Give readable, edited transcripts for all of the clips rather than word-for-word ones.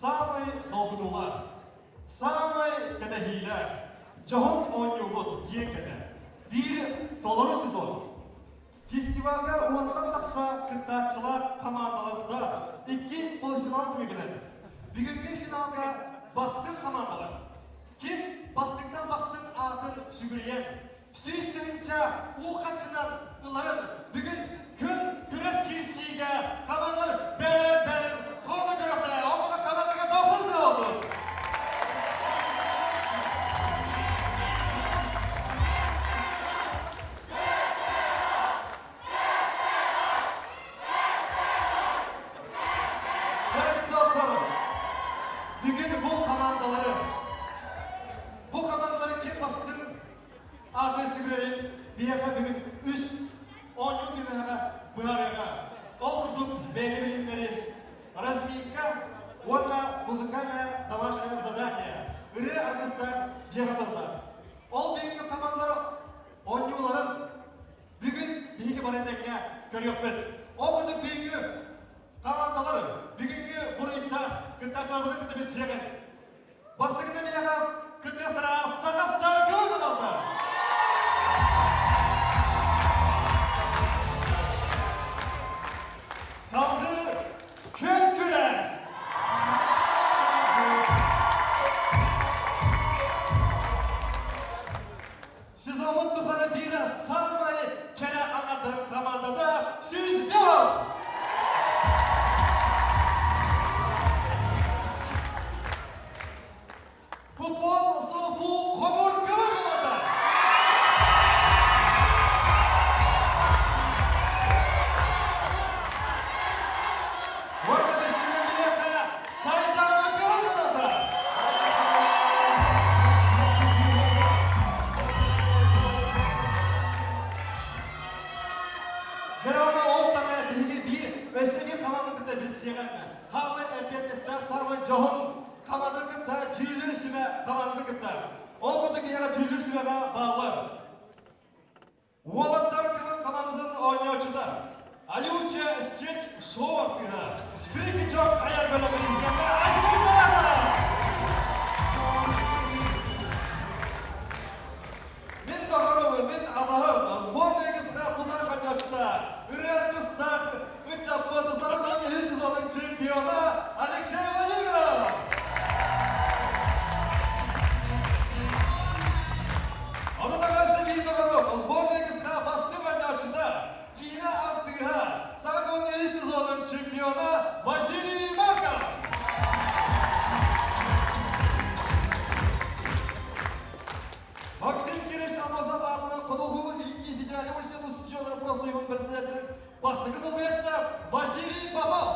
Саамай долгутуулаах, саамай кэтэһиилээх, дьоһун оонньуубут диэн кэлэ. Биир толору сезон. Фестивальга уонтан тахса кыттааччылар хамаандалардаах икки полуфинал түмүгүнэн бүгүҥҥү финалга бастыҥ хамаандалар ким бастыҥтан бастыҥ аатын сүгүрүйэн 100 000 уу хаччынан ыларын бүгүн күн күрэс киирсиигэ командалар бэйэлэрин бэйэлэрин холоно көрүөхтэрэ. Ол командаға дохуз болду. Доктор, бүгүн бу командалары ким бастын ааты сүгүрэрин биһиэхэ бүгүн үс оонньуу түмэҕэ быһаарыаҕа. Ол курдук бэйэни билиннэри разминка уонна музыкальное домашнее задание ырыа аргыстаах дьиэҕэ турда. Ол бүгүҥҥү командалар оонньууларын бүгүн биһиги бары тэҥҥэ көрүөхпүт. Ол курдук бүгүҥҥү командалар бүгүҥҥү буруйдаах кыттааччыларбытын кытта билсиэҕин. Бастакыта миэхэ кыттыахтара Сахастар командалар. Салгыы күөн күрэс! Сезонун тухары биир самай кэрэ аҥардарын командата 104! Купол Софу хомур командата! Уонна бэсиэнэ Сайдаана командата! Дьэ, ол тана биһиги биир өссө биир команданы кытта билсиэҕин. Хаамай эппиэтинэстээх саамай дьоһун команданы кытта дьүүллүүр сүбэ команданы кытта. Ол курдук биһиэхэ дьүүллүүр сүбэҕэ бааллар. Уолаттар кымын командатын оонньооччута Аюнча скетч шоу артыыһа Фрики Джок айар бөлөх президенэ Айсен Тарасов! Мин доҕорум, мин атаһым, сборная кыска тутаах оонньооччута, ырыа артыыстаах ыччаппыт Саргылан үһүс сезонун чемпиона Алексей Владимиров! Ону таҥас биир доҕорум, сборная кыска бастыҥ оонньооччута, киинэ артыыһа, Саргылан үһүс сезонун чемпиона Василий Марков! Максим Кириш Аммосов аатынан Хотугу Илиҥҥи федеральнай университет устудьуоннарын профсоюһун председателин бастакы солбуйааччыта Василий Попов.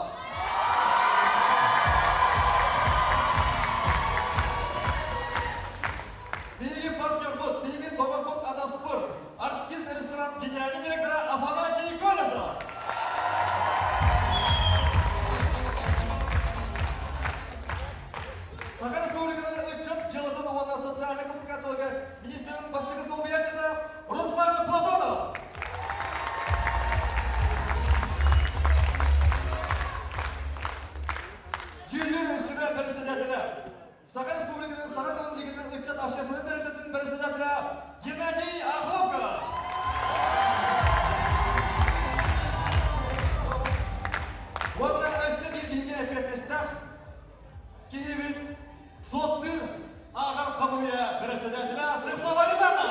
Биһиги партнербут, биһиги доҕорбут Адаспорт, артист ресторан генеральный директора Афанасий Колесов. Саха Республикатын ыччат дьыалатын уонна социальнай коммуникацияларга министрин бастакы солбуйааччыта Руслан Платонов. Дьүүллүүр сүбэ председателэ, Саха Республикатын Саха тылын лигатын ыччат общественнай тэрилтэтин председателэ Геннадий Охлопков. Уонна өссө биир биһиги эппиэтинэстээх киһибит суоттуур ааҕар хамыыйа председателэ Слепцова Лизана.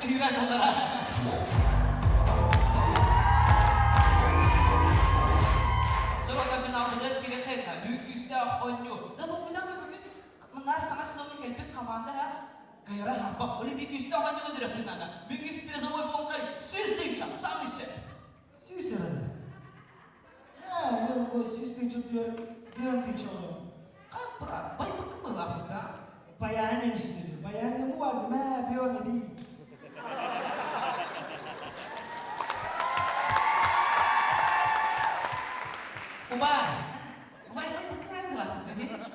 Тыыра дьаллара. Чорото финалыгар кирэхэнна бүк күүстээх оонньуу. Да толкуйдаан көрбүккүт мынаар саҥа сезоҥҥа кэлбит команда кыайара харбах. Олимпий күүстээх оонньууга дүрэхиннана. Бүгүн призовой фондка 100 тысяча, самый сөп. Сүүс эрэ. Ээ, мен бу 100 тысяча бүөн тысяча олором. Как брат, байбыкы была да? Баян işte. Баян mu vardı? Мэ, бүөн би. Убай, убай байбыкы была ты.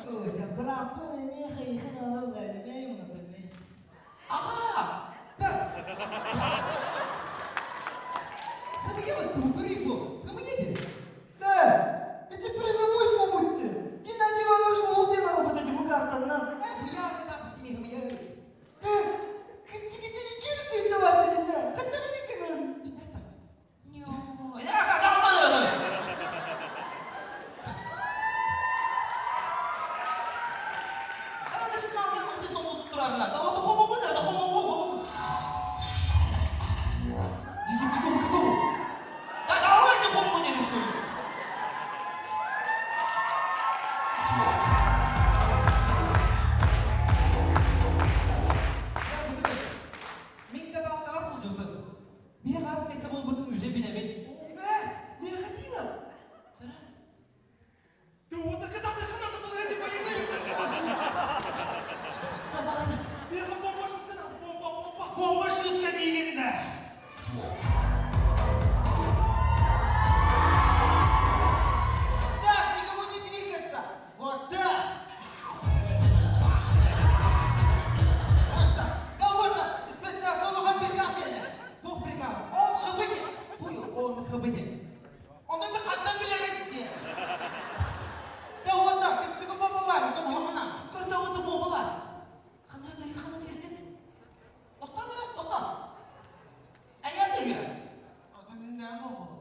Ой, брат, bu ne хайхын алалар, не юм Ага, Так. Самоела Тубарику, кому едет? Да, эти призовой фомутте. Геннадий Иванович Волдин алып өтеді bu картаннан. Я там с ними я. Да, кычыгыты 200 тысяча бар dedin de. Каттагы диккенен. Я оказал Десептикон готов. Да давай не хомону что ли? Мен каталка асыл жылдым. Мен аз месте болбутун уже билемин. Мәс, Мерхатина. Ты вот когда ты хана был эти военные. Мен бомба шутка надо, бомба, бомба. Бомба шутка дегенде. Так, никому не двигаться! Вот так! Просто, да вот так, беспечно толуға приказ келді. Тух приказ. Он хыбыне. Туй, он хыбыне. Оны да қаттан білемін. Да вот так, кімсігі бомба бар, кім жоқына. Когда вот бомба бар? Ханра да хана дегенсен. Тоқтан, тоқтан. Аяр деген. Адамның нәмі болды.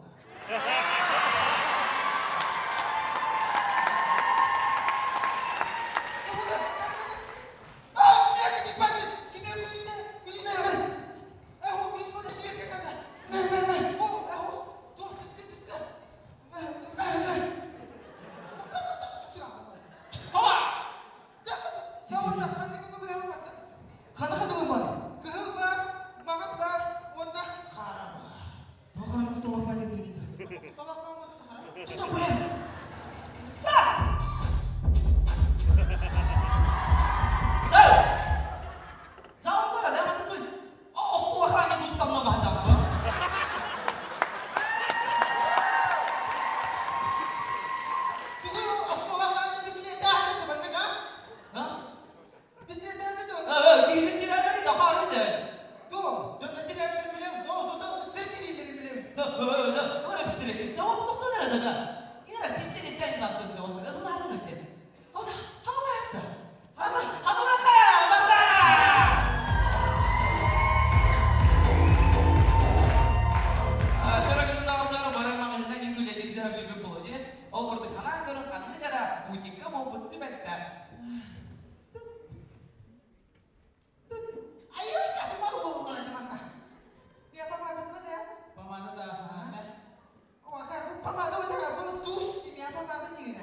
Хава! Қана қана бар. Тоғаны құтылып байден дегенде. Чыча қоямыз. Жалын бар, адам аты той. Оскола храни туттан ба жамбы. Да? Күйдің тирәмері да харын да. Да, да, ora пистолет. Да, вот тоқтан арада да. Ина пистолеттен да сөзді отыр. Ығыларын өтті. Ода, хағала айтты. Хағала барда! Чорагының ағылдары бара мағынынан үңгіледі бі болады. Ол көрді ханан көріп, қанды қара бутикка болбытты бәтті. Помада да.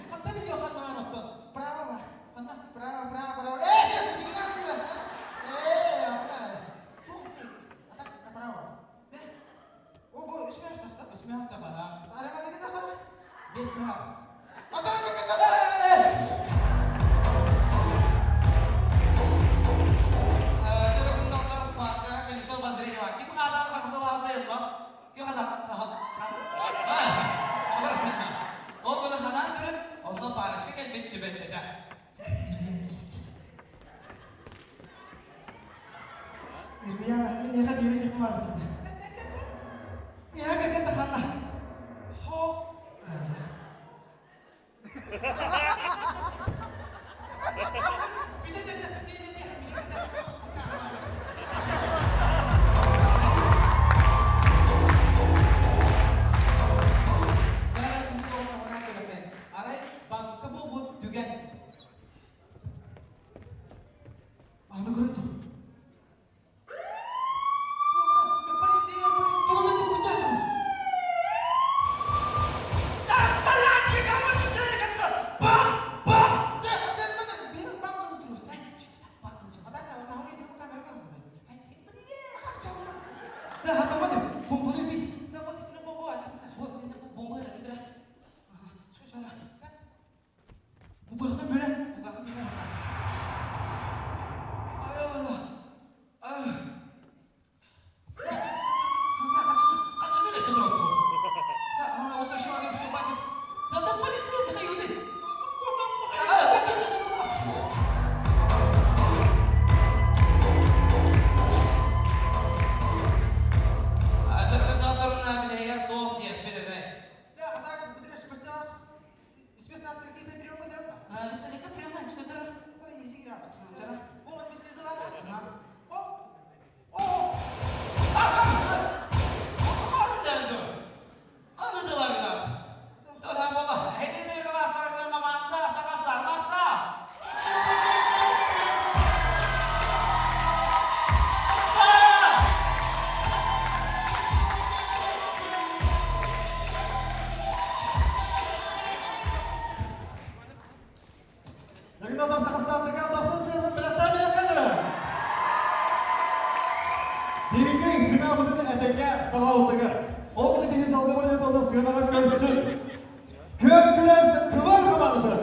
Хатта билио ханна ман оттон. Ханна. Право, право, право. Эй, сейчас, не надо, Эй, а направо. О, бу, үсмә тахта. Үсмә таба. Арама деген тахта. Бес мә. Атама деген тахта. Чорагының ағылдары парка, колесо обозрения. Ким қадан қақдыларды еді? Ким қадан Ол күні ханан көріп, онда парышқа келбет түбәтті. Ирбияна, мен еға бере деп бар дейді. Мен кірген ханна. Хо. Арай банка бу бу түген. Аны көріп тұр. Легендар Сахастаатырга тахсыс тыһын билэттээ биэххэ Биһиги финалбытын этэҥҥэ саҕалаабытыгар. Ол гына биһи салгы барыһыт уонна сыанаҕа көрсүн. Күөн күрэс кыбар хамаандатын.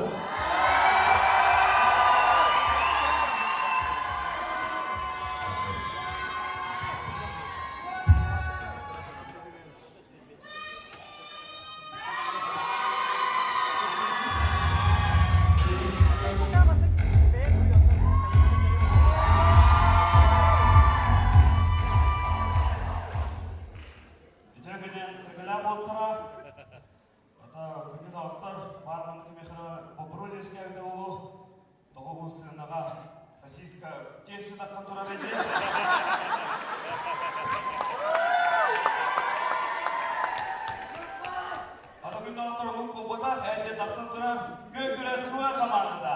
Үтүө күнүн сэргэлээх уоттара, ата күнүн оттор баар маннык михра боппуруос үөскээбитэ буолуо. Тоҕо бу сыанаҕа сосиска тиэстэ таххан турар эти? Ата күн оттор оннук буолбатах, эти тахсан турар күөн күрэс куэ хамаандата.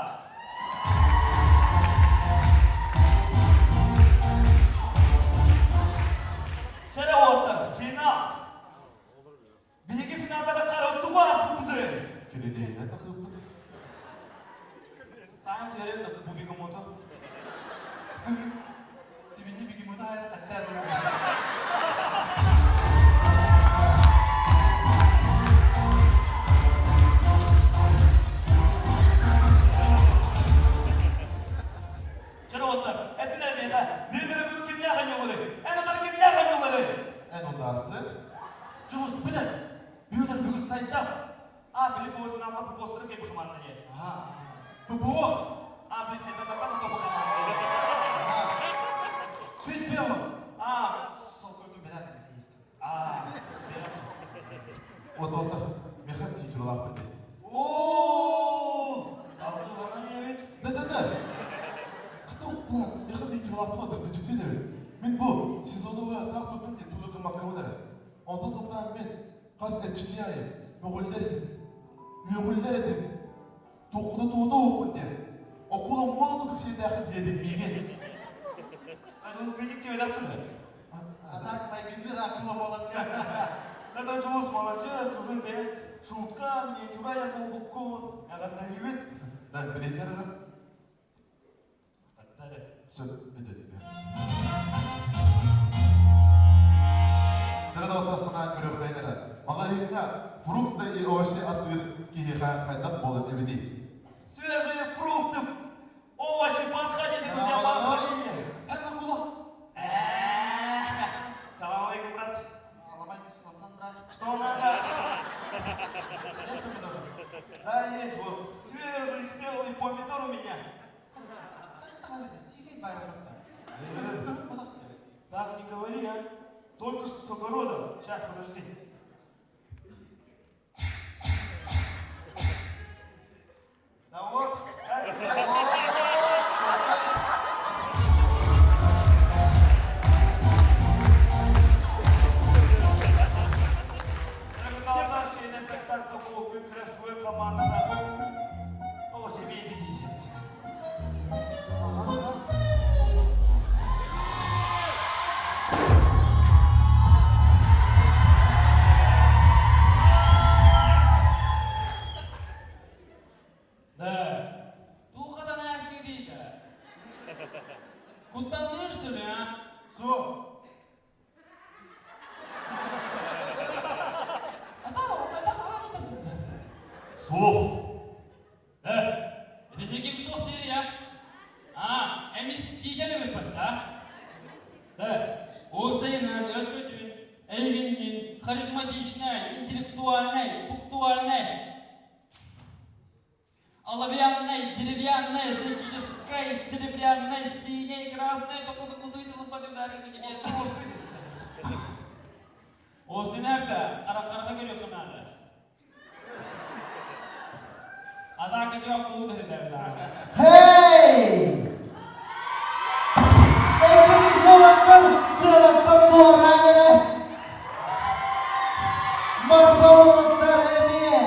Чэрэ уоттар, финал! Биһиги финалдара хара тугу аахпыппытый? Филинеһинэн тахсыбыппыт. Саан түһэрэн да бу бегемоту. Сибини бегемоту айан хаттар. Чэрэ уоттар, этинэр миэхэ, биир бүгүн кимнээх анньылларый? Эн отар кимнээх анньылларый? Эн оннаарсы. Дьулус бүтэр. Бүөтэр бүгүн сайдам. А, били бу финалга ППОстары кэлби хамаанда диye. Ага. ППОс. А, били сайдам таппа тобу хамаанда. Сүз пиво. А, Солкойду берер. а, Вот вот меха культуралаахпыт дии. О, салгы баран эбит. Да да да. Хата була меха культуралаахпын отыр бычыты дебит. Мин бу сезону таах туттум диэн тугу гыммаккабын эрэ. Онтон сылтаан мин хас эрчиллии аайы мөҕүллэр этим. Үөҕүллэр этим. Туоххута туота уохпут диэн. Окула муол курдук сиэрдээххит диэтин миигин. Билик диэбэтэхпин. А так майгынныр акыла буолан. Это Дьулус молодец, уже бэйэн шутка, мне тюрая буолбуккун, эҕэрдэлиибит. Да, билиннэр эрэ. Таттары. Сөп бүтүн. Дөрө санаан көрүөххэйин эрэ. Маҕаһыыҥҥа фрукты и овощи атыыр киһиэхэ хайдах буолар эбитий? Свежие фрукты, овощи, подходите, друзья, подходите. Салам алейкум, брат. Что надо? Да, есть вот свежий, спелый помидор у меня. Так не говори, а. Только что с огорода. Сейчас, подожди. Да вот, как тебе? Команда. О, тебе иди. Да. Туха сидит. Куттанныы, что ли, а? Су. А там, это хана там. Суох. Это не ким суох дири, а? А, эмис чийтели выпад, а? Да. Уопсайынан, өскөтүн, эйгиннин, харизматичнай, интеллектуальнай, пунктуальнай, оловянной, деревянной, эстетической, серебряной, синей, красной, О, синерка, қара-қараға көріп надо. А так жауап болу деді. Hey! Hepimiz болаттар сыйлықтан туаран эрэ. Марба болаттар эмиэ.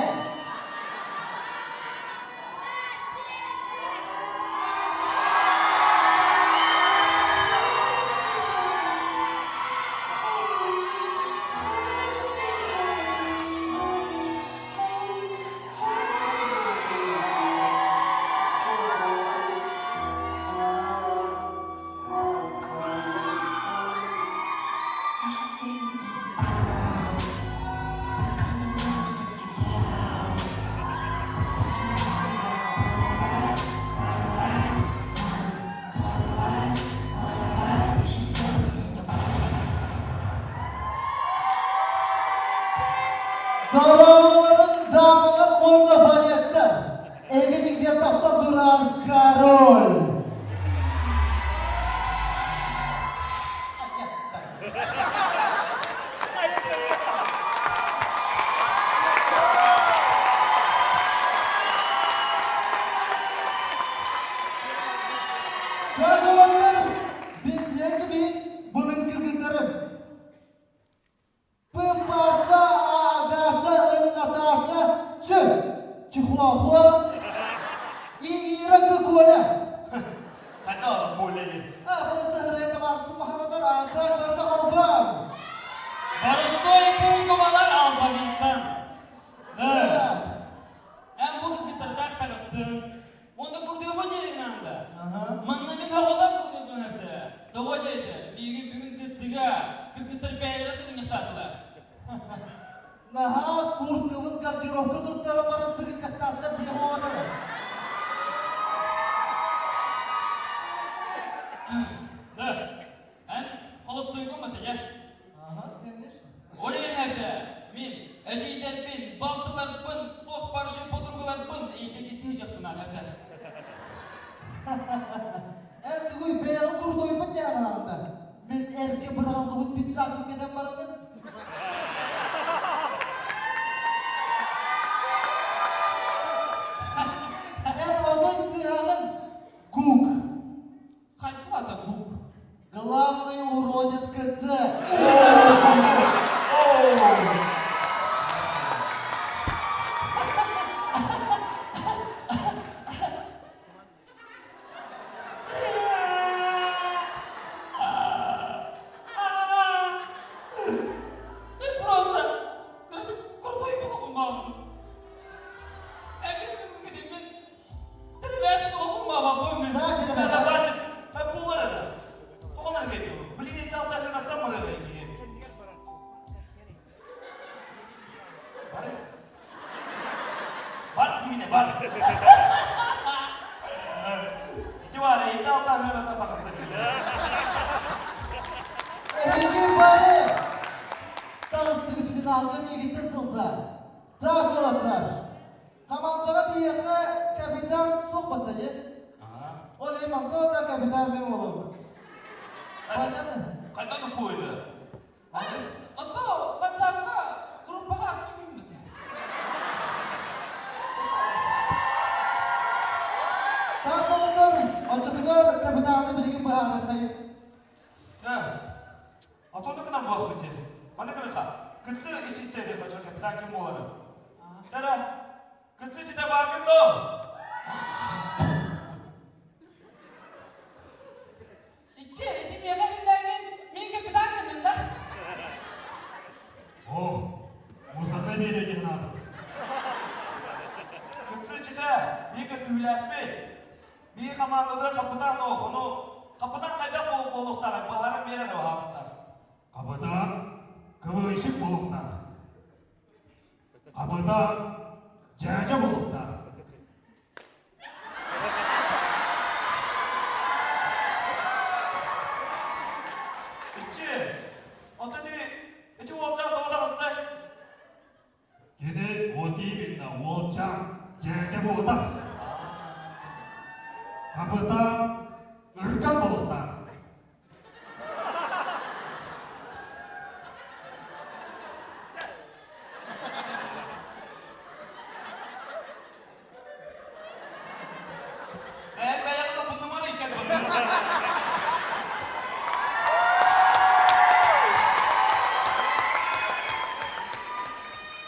Кадоланнар, билсиэҥ бу мин кыргыттарым. Папаша, Агаша, Наташа, Ч, Чихуахуа и Ира Коля. Хайда Коля диэн. А, просто это барыстың маханатар, ата барда албан. Барыстой буукубалар алфавиттан. Да. Эн бу кыргыттардаах таҕыстын. Уонна курдугу диэрин анда. Манна мин оҕолор курдугун этэ. Тоҕо диэтэ, миигин бүгүн кытсыга кыргыттар бэйэлэрэ сыгынньахтаатылар. Наһаа курткабын гардеробка туттара бары сыгынньахтаатылар диэн оҕолор. Да. Эн холостуйгун матыйа. Ага, конечно. Ол иһин мин эжийдэрбин, балтыларбын, туох баршы подругаларбын эйдэгистии дьахтынан эбдэ. Эн тугуй бэйэҕин курдуйбут диэн Мин эргэ быраҕыллыбыт пиджакпын кэтэн барабын. Эн отой сыһаҕын Гук. Хайдылата Гук? Главный уродец КЦ. Мен просто крутой болуғым бабым. Әгер мен болуғым баба мен. Да, Да, бачык, как булар это? Тоғанар кетті. Блин, это алтахын аттан барады. Бар. Бар димине, бар. Ити бар, эти алтахын аттан тағысты. Эһиги бары таҕыстыгыт финалга миигиттэн сылта. Так уолаттар. Командаҕа биһиэхэ капитан суох баттайы. Ол иһин манта да капитан мен буолуом. Понятно? Қайдан қойды? Ото WhatsApp'ка группаға атмаймын. Так уолаттар, оччотугар капитаны билигин быһаарыаххайын. Атоны кынан буақты те. Маны кыныха. Кытсы ичитте де қача капитан ким болады. Тара, кытсы ичите баргын до. Ичи, ити миэхэ биллэргин мин капитан гынным да. О, мусорный биэриэхин надо. Кытсы ичите, биге пүләкпи. Би командада капитан о, ону капитан кайда болуктар, баһарын берер баһастар. Капитан кыбыйшык болуктар. Капитан жажа болуктар. Ичи, онта ди, ити уолчан тоҕо Кини вот именно уолчан жажа болуктар. Капитан үркөн болуктар. Бәйәк бәйәк бу номер икән бу.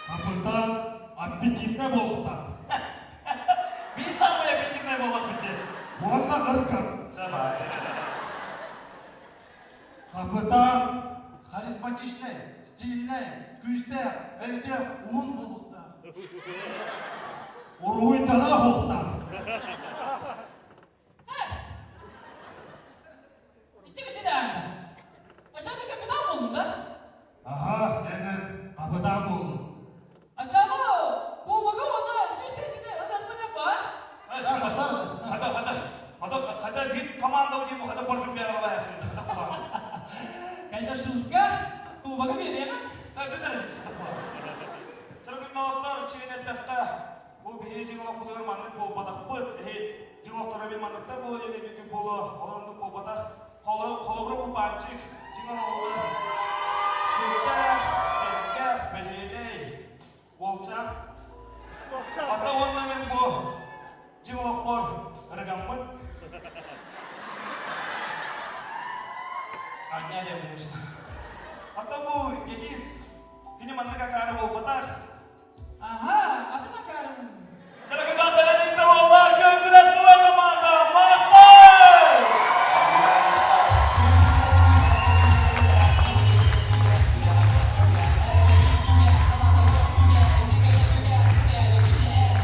Капитан аппетитный болуктар. Мин самый аппетитный болот бите. Уонна ыркын. Сабай. Капитан харизматичный, стильный, күүстээх, элдэх, уун болуктар. Уруйдана хоқтар. Эс. Ичи кичи даанда. Ошону капитан болдум да. Аха, энен капитан болдум. Ачаны кубогы оны шештечине ылакмын бар. Хата, хата, хата, хата бит команда дейм, хата бардым бер Аллах яхшы. Конечно, шутка. Кубогы беремин. Та битер Сыргын ноттар чигенеттахта бу биһи жиңолох маннык буолбатахпыт эһи жиңолохторо би манныктар боло диэн бүкү боло олорундук буолбатах холобура бу панчик жиңолоҕу сүрдээх сэргэх бэһиэлэй уолчаан ата уонна мен бу жиңолохпор ырыгаммыт. диэн конечно. Оттон бу Денис, кини маннык акаары буолбатах. Аха, атын акаарымын. Чаракытааталарын буолла, Көҥкүрэс кылай команда, Махтал!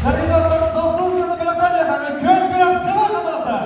Заринаттан тохсул күнү бөлөктөн Күөн күрэс кыва команда.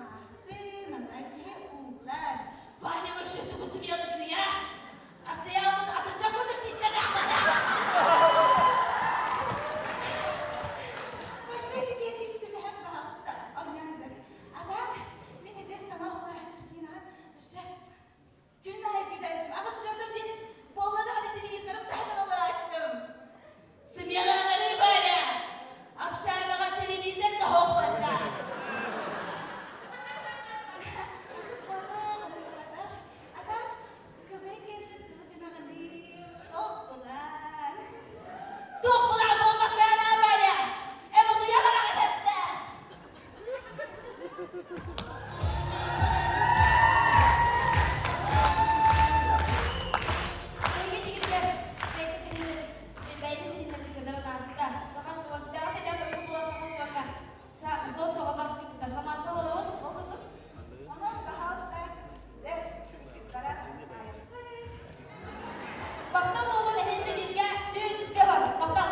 Сылааскын, ата киһи ууллар. Ваня вообще тугу смелыгын я? Арчыйаалбыт атырдьах курдук кистэлээхпэтэ. Вообще диэн истибэһэм баҕаста. Онньаныдыр. А так, мин эдэр саҥа оҕолооччу вообще күн аайы күүтээччим. Аҕыс дьонтон мин буолла даҕаны телевизорым таһынан олорооччум. Смелаҥарыы Варя! Общагаҕа телевизор да хоохпатта. Ытык-куотах, ытык-куотах. А так, көҥүл кэннэ тугу гынаҕыный? Туох булан? Туох булан буолбаккаана, Варя? Эн утуйа бараҕын эптэ! Эйгэ тигиллэр бэйэтин билиннэрбит кыдарын ааста. Саха бэҕэ тэбээн ойуу була саха уонна суос соҕотох кытта хамаанда олоробут ол курдук. Онон пожалуйста, истэр, кыттара настаайахпыт. Бактал буолун эһиэннэ бииргэ 101 Бактал!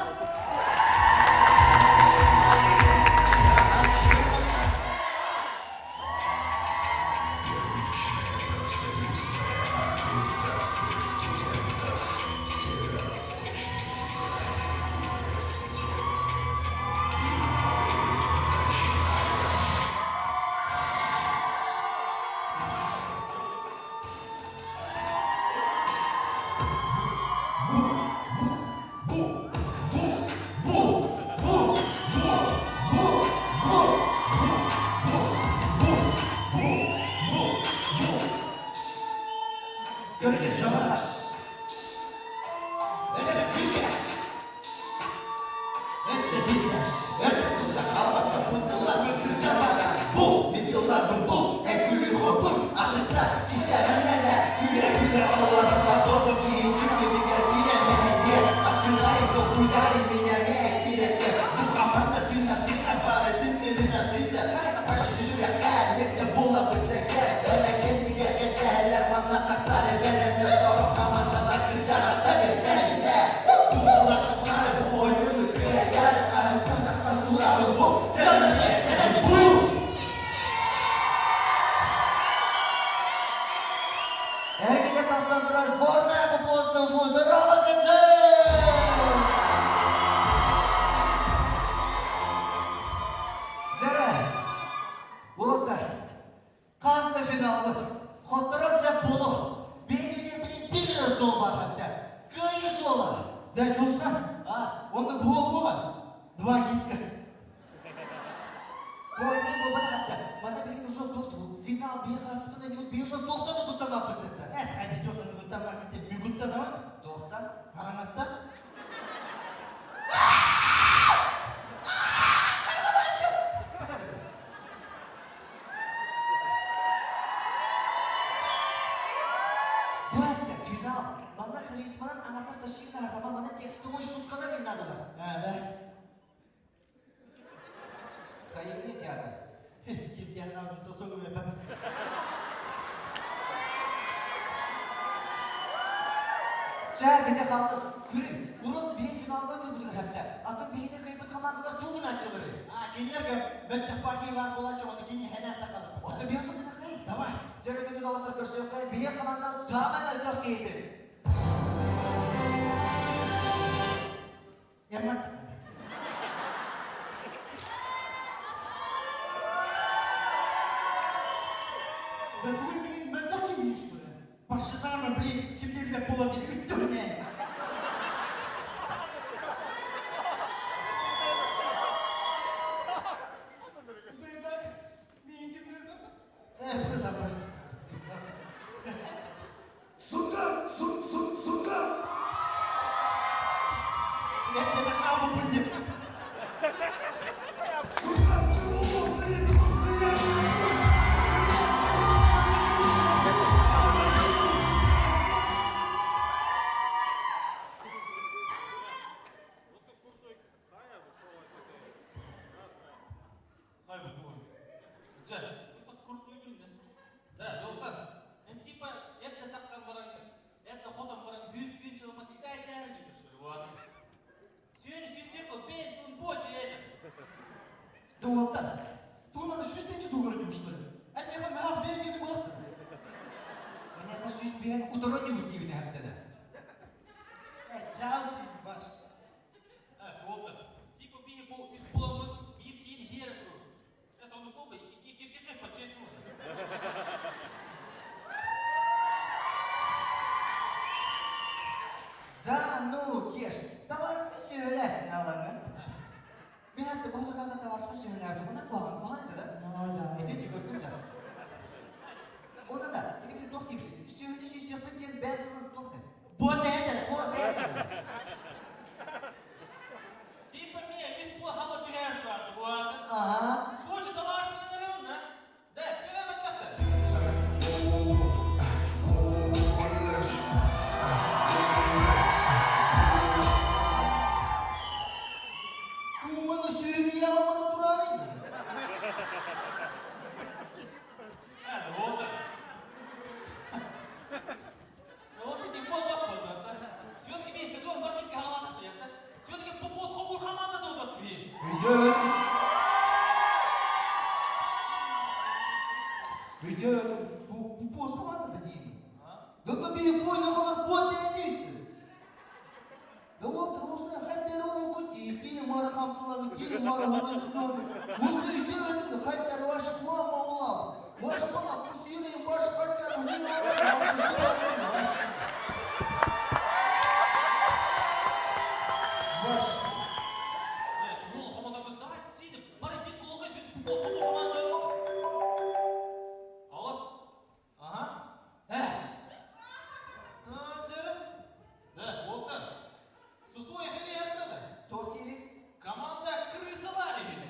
Первичная профсоюзная организация студентов Северо-Восточный федеральный университет. И мы начинаем. Көрүҥ дьоҕура. Өссө күүскэ. Өссө биирдэ. Өрт сылла хаалбакка бу тылларбын кырдьарбакка бу мин тылларбын бу эн күлүү хоппун атыттар истэҕинэ күлэ-күлэ олороллор добун киһи күммүтүгэр киирэн мэһэйдиэ астынайын толкуйдаарын меня мэһэйдиирэтэ бу хаманда тыына тыына бары тыыннырына тыына почти сүрэххэ миэстэ буолабыт сэкэр сэлэ кэннигэр кэтэһэллэр манна тахсары бэлэмнэр сорох командалар кырдьаҕастар сэллэ бу сыллар тухары бу оонньууну кыайар хаһыстан тахсан турабын бу сэллэ бу Эһигини тахсан турар сборная по посту Здорово, Каджи! Дьэрэ, уолаттар, хас да финалбыт, хотторон сөп буолуо. Биһиги билин биир суол баар хэптэ. Кыайыы суола. Да, Дьулусхан, А, онно буолуоҕа. Два диска. Ой, буолбатах хэптэ. Манна билигин уже финал биир хаспытын эмиэ биир уже туохтан да куттаммаппыт сетте. Эс хайда туохтан куттаммаккын деп мен куттанабын. Туохтан? Хараҥаттан. Бу эттэ финал. Манна харизманан аҥардас ташыын артама манна текстовой шуткалар иннадылар. А, да. Хайыгыный театр? Кимдиэхин аадым сосугум эпэт. Чэ, бите хаалдык. Күрү, урут биир финалга көрбүтүн хэптэ. Атын биһини кыйбыт командалар тугун аччылары. А, кинилерге мөттөх партия бар буолааччы, онно кини хэнээн тахалар. Отто биир кытынахай. Давай. Дьэ, күнү доҕоттор көрсүөххэ, биир командабыт саамай мөлтөх киһитин. Эммат. Бэтуй мигин мөлтөх киһи что ли? Башы саҥарма, блин, ким диэбилэр буолар диэн үттүм ээ. Да и так, миигин ким билэр Э, да, просто. Сука, су, су, сука! Я тебе каву деп. Сука, волосы, Да, достар, мен типа это таққан баран, это хотан баран, хүс түйін чылыма китай тәрі жүгірші болады. Сүйені сүйіске қыл, бен тун бой это. Да уолаттар, тугу манна сүүстэнчи тугу көрүнүм что ли? түбэһэн утары ньуут диэбитэ хэптэнэ. Э, чаал диин баш. Э, Волтер, типа би бу үс буламмыт биир киин иһиэрэ туруорусту. Э, сонно буолба, икки киирсиэххэ по-честному. Да, ну, Кеш, товарищка сүһөлээсин алаҥҥын. Мен хатта бу хатата товарищка сүһөлээбитим, онон куһаҕан куһаҕан этэ да. Ити көргүн да. Онно да, ити били туох диэбитий? Сүөһүнү сүүстүөхпүт диэн бэйэн тылын туох диэн? Буот этэ, буот этэ. Типа мия, мис буа хаба түһээр турааты буата. Ага. Куча товарищ нырыгын, Да, кэлэр баттахтар. Тууманы сүөһүнү алманы турарын. Вот. Вот и не буолбаппыт. Все-таки мен сезон бар бізге хаалатат Все-таки бос хомур команда туутат би. Өйдөөн. Өйдөөн. Бу бос команда дейін. Да би бойна қалар бот дейді. Да вот осы хаттары оқы тине мары хамтыланы, тине мары халыктаны. Осы өйдөөн хаттары ваш куама олам. Ваш бала кусили ваш хаттары не ваш. Ваш. Ол команда да тиде. Бары бит голға сөз бос хомур команда. Алып. Ага. Әс. А, жары. Да, Волтер. Сусой херияттады. Тортирик. Команда крысалар еді.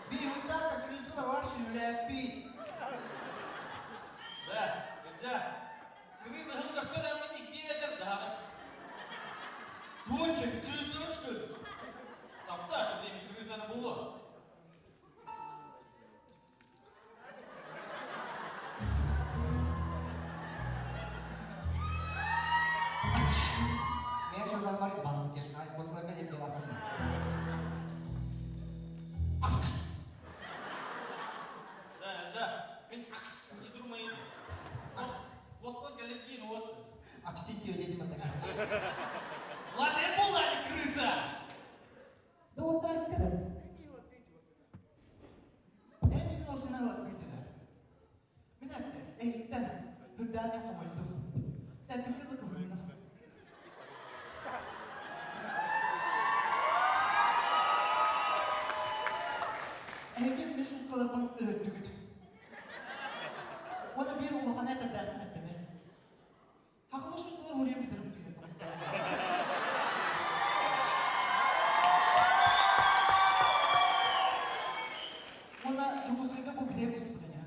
Би утата крысалар ваш юләпи. Да, жа. Крыса хылгар төрәмini киветер дары. Дочек, крыса что ли? Тапта, что деймін крысаны болу. Мен чозан бар еді басын кеш. Осылай мен деп келатырмын. Да, жа. Мен акс не тұрмайын. Осылай келер кейін от. Акситио дедім ата. Ладно, болды әлі крыса. Да отырайық Эмигин осына алып бүйтілер. Мен әпті, әйттен, хүрдәне қомойдым. Тәпікті көвілнім. Әйген мен шутқаларбын өлөттүгүт. Оны bir улахан әтірдәхін әптеме. Хақылы шутқалар өрен бітірім түйе Оны Жукускайга бу битэ уступлене.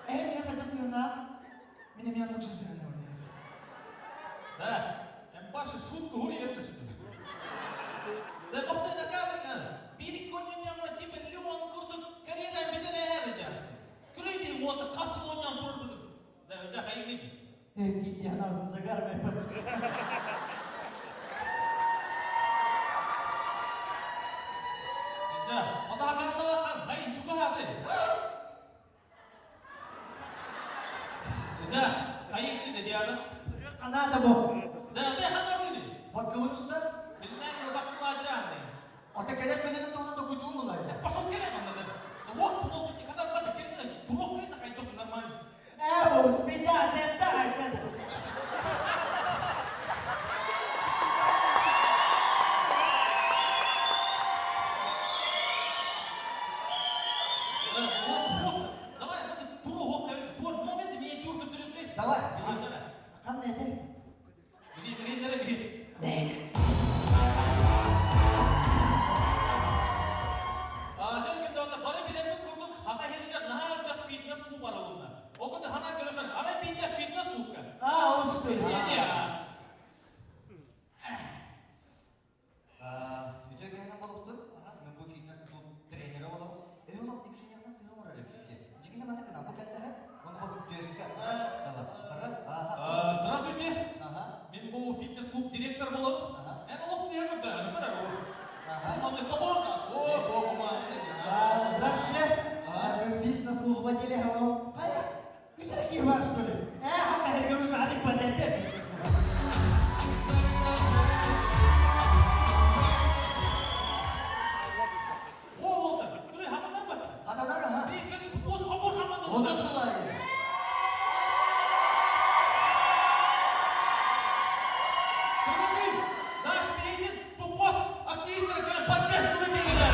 Э, мен хата сыгына, мен мен лучше сыгына. Да, en башы шутка хури ертішті. Да, бақта накарына, бири коньян типа Леон курдук карьера битене хәрі жасты. Күрейді оты қасы оннан тұрыр бұдың. Да, жа қайын Э, китяна загармай пат. Жа, ота карталақан, хайын чугады. Жа, қайын dedi диады. Канада бу. Да, ты ханар dedi. Баккылын үсті. Билмән ул баккылажан. Ата келер көненің туғынан да куйдуым бұлай. Пошел келем анда. Вот, вот, никогда бата келмеді. Турук қайда қайдық нормально. Э, бу спида теппе. Давай, турук тур номерді мен тур көтөрөк. Давай. Қандай әте? Биле биле биле. Жан күндө бара билерби курдук хака херигер наха фитнес клуб бар олуна. Окуду хана көрөсөр ара бинде фитнес клубка. А, ол что ли? Не не. Үтө кәһәнә болуқтun. Мен бу фитнес клуб тренері боламын. Э, ол ақ депшен яқтан сыға орар бітті. Жигіне мана кына бу кәлләһә, оны бу төскә раз, два, раз, а. Владимир Хайа, үс эрэ киһи бар что ли? Ээ, хаха уже шарик подопек. О, oldu. Buraya hakanar bak. Хатанар, ха. Bir seni boz hamur hamur. Онон тулай. Приготовь. Наш президент Тупос активистер поддержку выделили.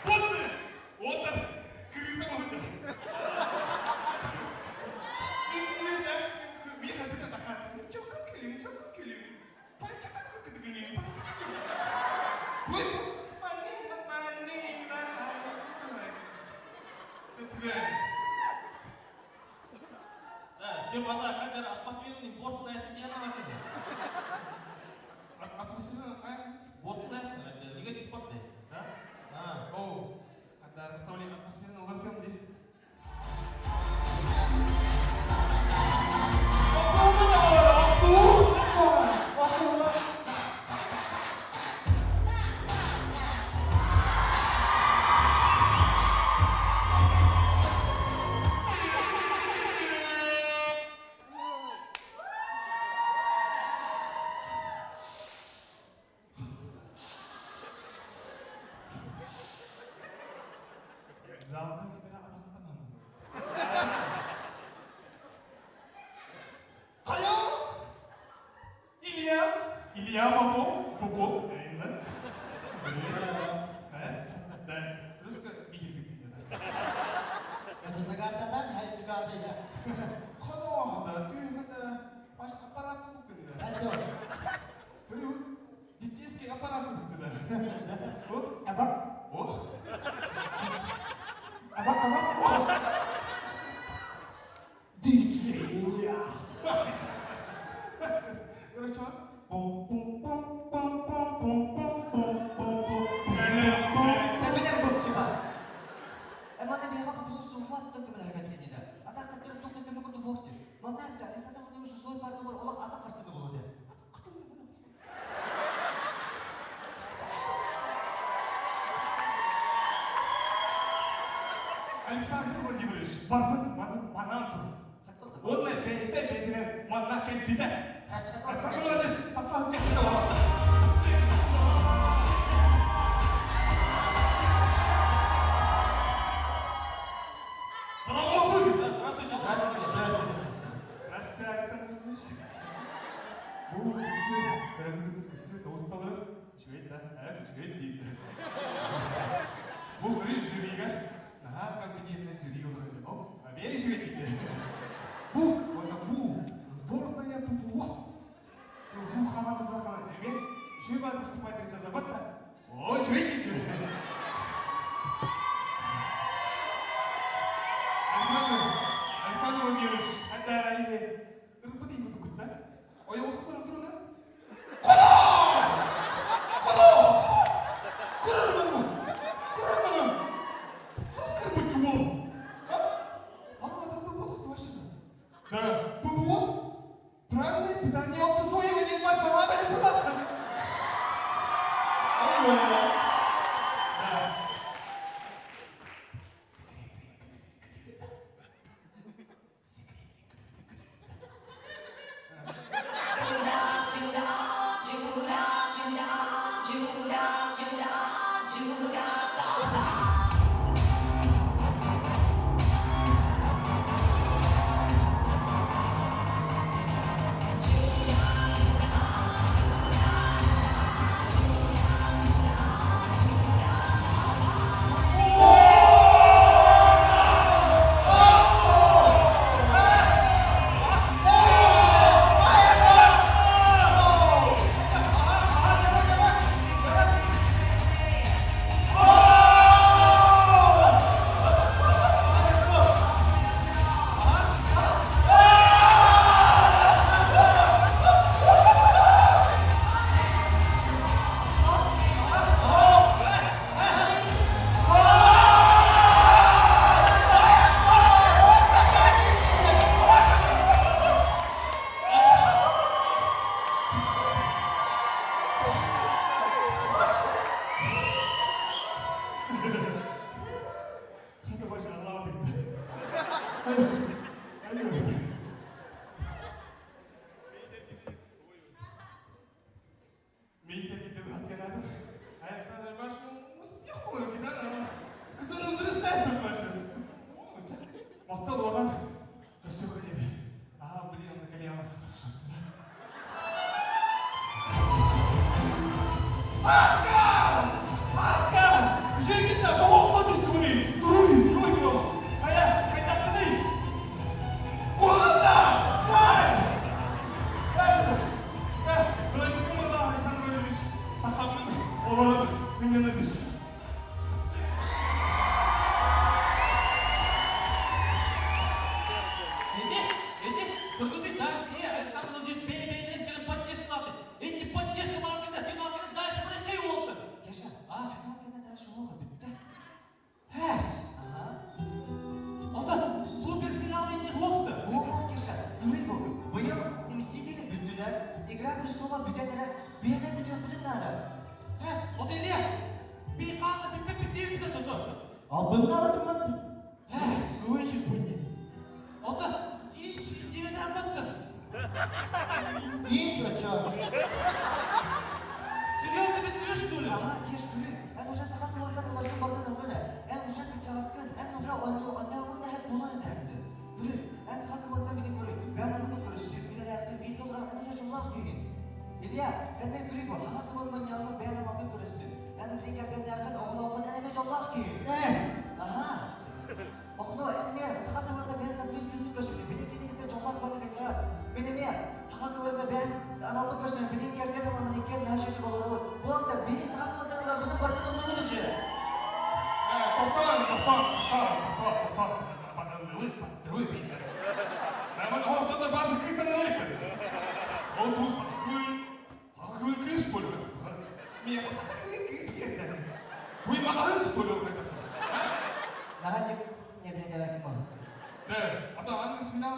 Вот ты! Вот так! Крыса может. Да, ждем вода, камера атмосферный борт лайсын не она Атмосфера қай? Борт лайсын, негатив порт Да? А. Оу, анда атмосфераны улартам ди. Залда камера атаматаман. Кая? Илья? Илья Попов? Попов, да? Да? Да. Русская Михаил Это загартадан хайчугада я. Хано, да, ты это ваш аппарат купили, да? Блин, детский аппарат купили, да? Вот, Абак, о, абак, абак. Диджей Илья. короче, пум-пум-пум-пум-пум-пум-пум-пум. Сәбилер көрсүха. Эманы биха бу суфа тутан көмөлөр кәлгәнидә. Ата каттыр туктан көмө курду бохти. Манна әпті Александр Владимирович Зой барды бар, ола ата картыны болады. Александр Владимирович, бардын манан тур. Онна бәйті бәйтінен манна кәлбіді. Александр Владимирович, тасақ кәлбіді олады. Здравствуйте. Здравствуйте. Здравствуйте, Александр Владимирович. Бу кытсы, көрөмгүт кытсы досталы. Үчүгэй да, ә, үчүгэй дейт. Бу көрүү жюриге, наха компетентный жюри олар деп, оп, а бери үчүгэй дейт. Бу, онда бу, сборная папуас. Сен бу хаматы захана, эме, үчүгэй барды выступать деген жада батта. О, үчүгэй дейт. Александр, Александр Владимирович, hatta ырбыт ийбит кутта. Ой, осқырым тұрын Қоно! Қоно! Күрмін! Күрмін! Қыз кірбіт ол. Ама адамды ботықты вообще. Да, ППОС правильное питание обсусвоивание вашего аппарата. Да. Мен кергенде Татьяна Александр Иванович успех кидан кызын үзүрүстәсің башы. Мактал оған өсө көлеби. А, блин, на колено. Атка! Атка! Жегинна, тоғықта түстүгүнүй. Туруй, туруй бро. Кая, кайтактыный. Куғанда! Кай! Эти, эти, кыргыты дальше, Александр Владимирович бэйэ-бэйэлэрин кэлэн поддержкалааты. Эти поддержка баргында финал кэннэ дальше барыахтай уолта. Кеша, А, финал кэннэ дальше уоха бүттэ. Хэс. Ага. Ото суперфинал инник уохта. О, Кеша, көрүй бу. Быйыл Мстители бүттүлэр, Игра престолов бүтэн эрэр, биһиэнэ бүтүөхпүтүн наада. Хэс, от Илья. Би хаана бүппэ бүтүө бүтэ туту. Албыннаабытыммыт. Хэс. Көөнчүк бүнне. Ото ич диветраммыттыр. Ич очо. Серьезно бүттү что ли? Ага, Кеш, көрүй. Эн уже саха тылыттан ыларгын бартын ылгын ээ. Эн уже кычаҕаскын, эн уже онньоогун да һэт буолан этээбитин. Көрүй, эн саха тылыттан били көрүй. Бэйэн аныгы көрүстүү, билэлээхтин бииргэ олорон эн уже дьоллоох киһигин. Илья, эн мен көрүй бу, саха тылын манньоогун бэйэн аналгын көрүстүү. Эн били кэргэннээххин, оҕолооххун, эн эмиэ дьоллоох киһи. Эс! Аха. Охно, эн эмиэ саха тылында бэйэн таптыыр кыысын көрсүбүт. Били кинигиттэ дьоллоох буолан кычаҕат. Мин эмиэ саха тылында бэйэн аналбын көрсөн, билин кэргэн ыламмын иккиэн наһаа үчүгэй олоробут. Буолта, биһи саха тылыттан ыларбытын барытын ыллыбыт уже. Тоқтоо, тоқтоо, тоқтоо, тоқтоо, тоқтоо. Баттылы, баттылы. Башы кыстан Ол туу сахакы, сахакы кыыс болу. Миэхэ сахакы кыыс диэтэ. Туй маҕаһын что ли Наһаа не не билэн ким Да, а то аны финал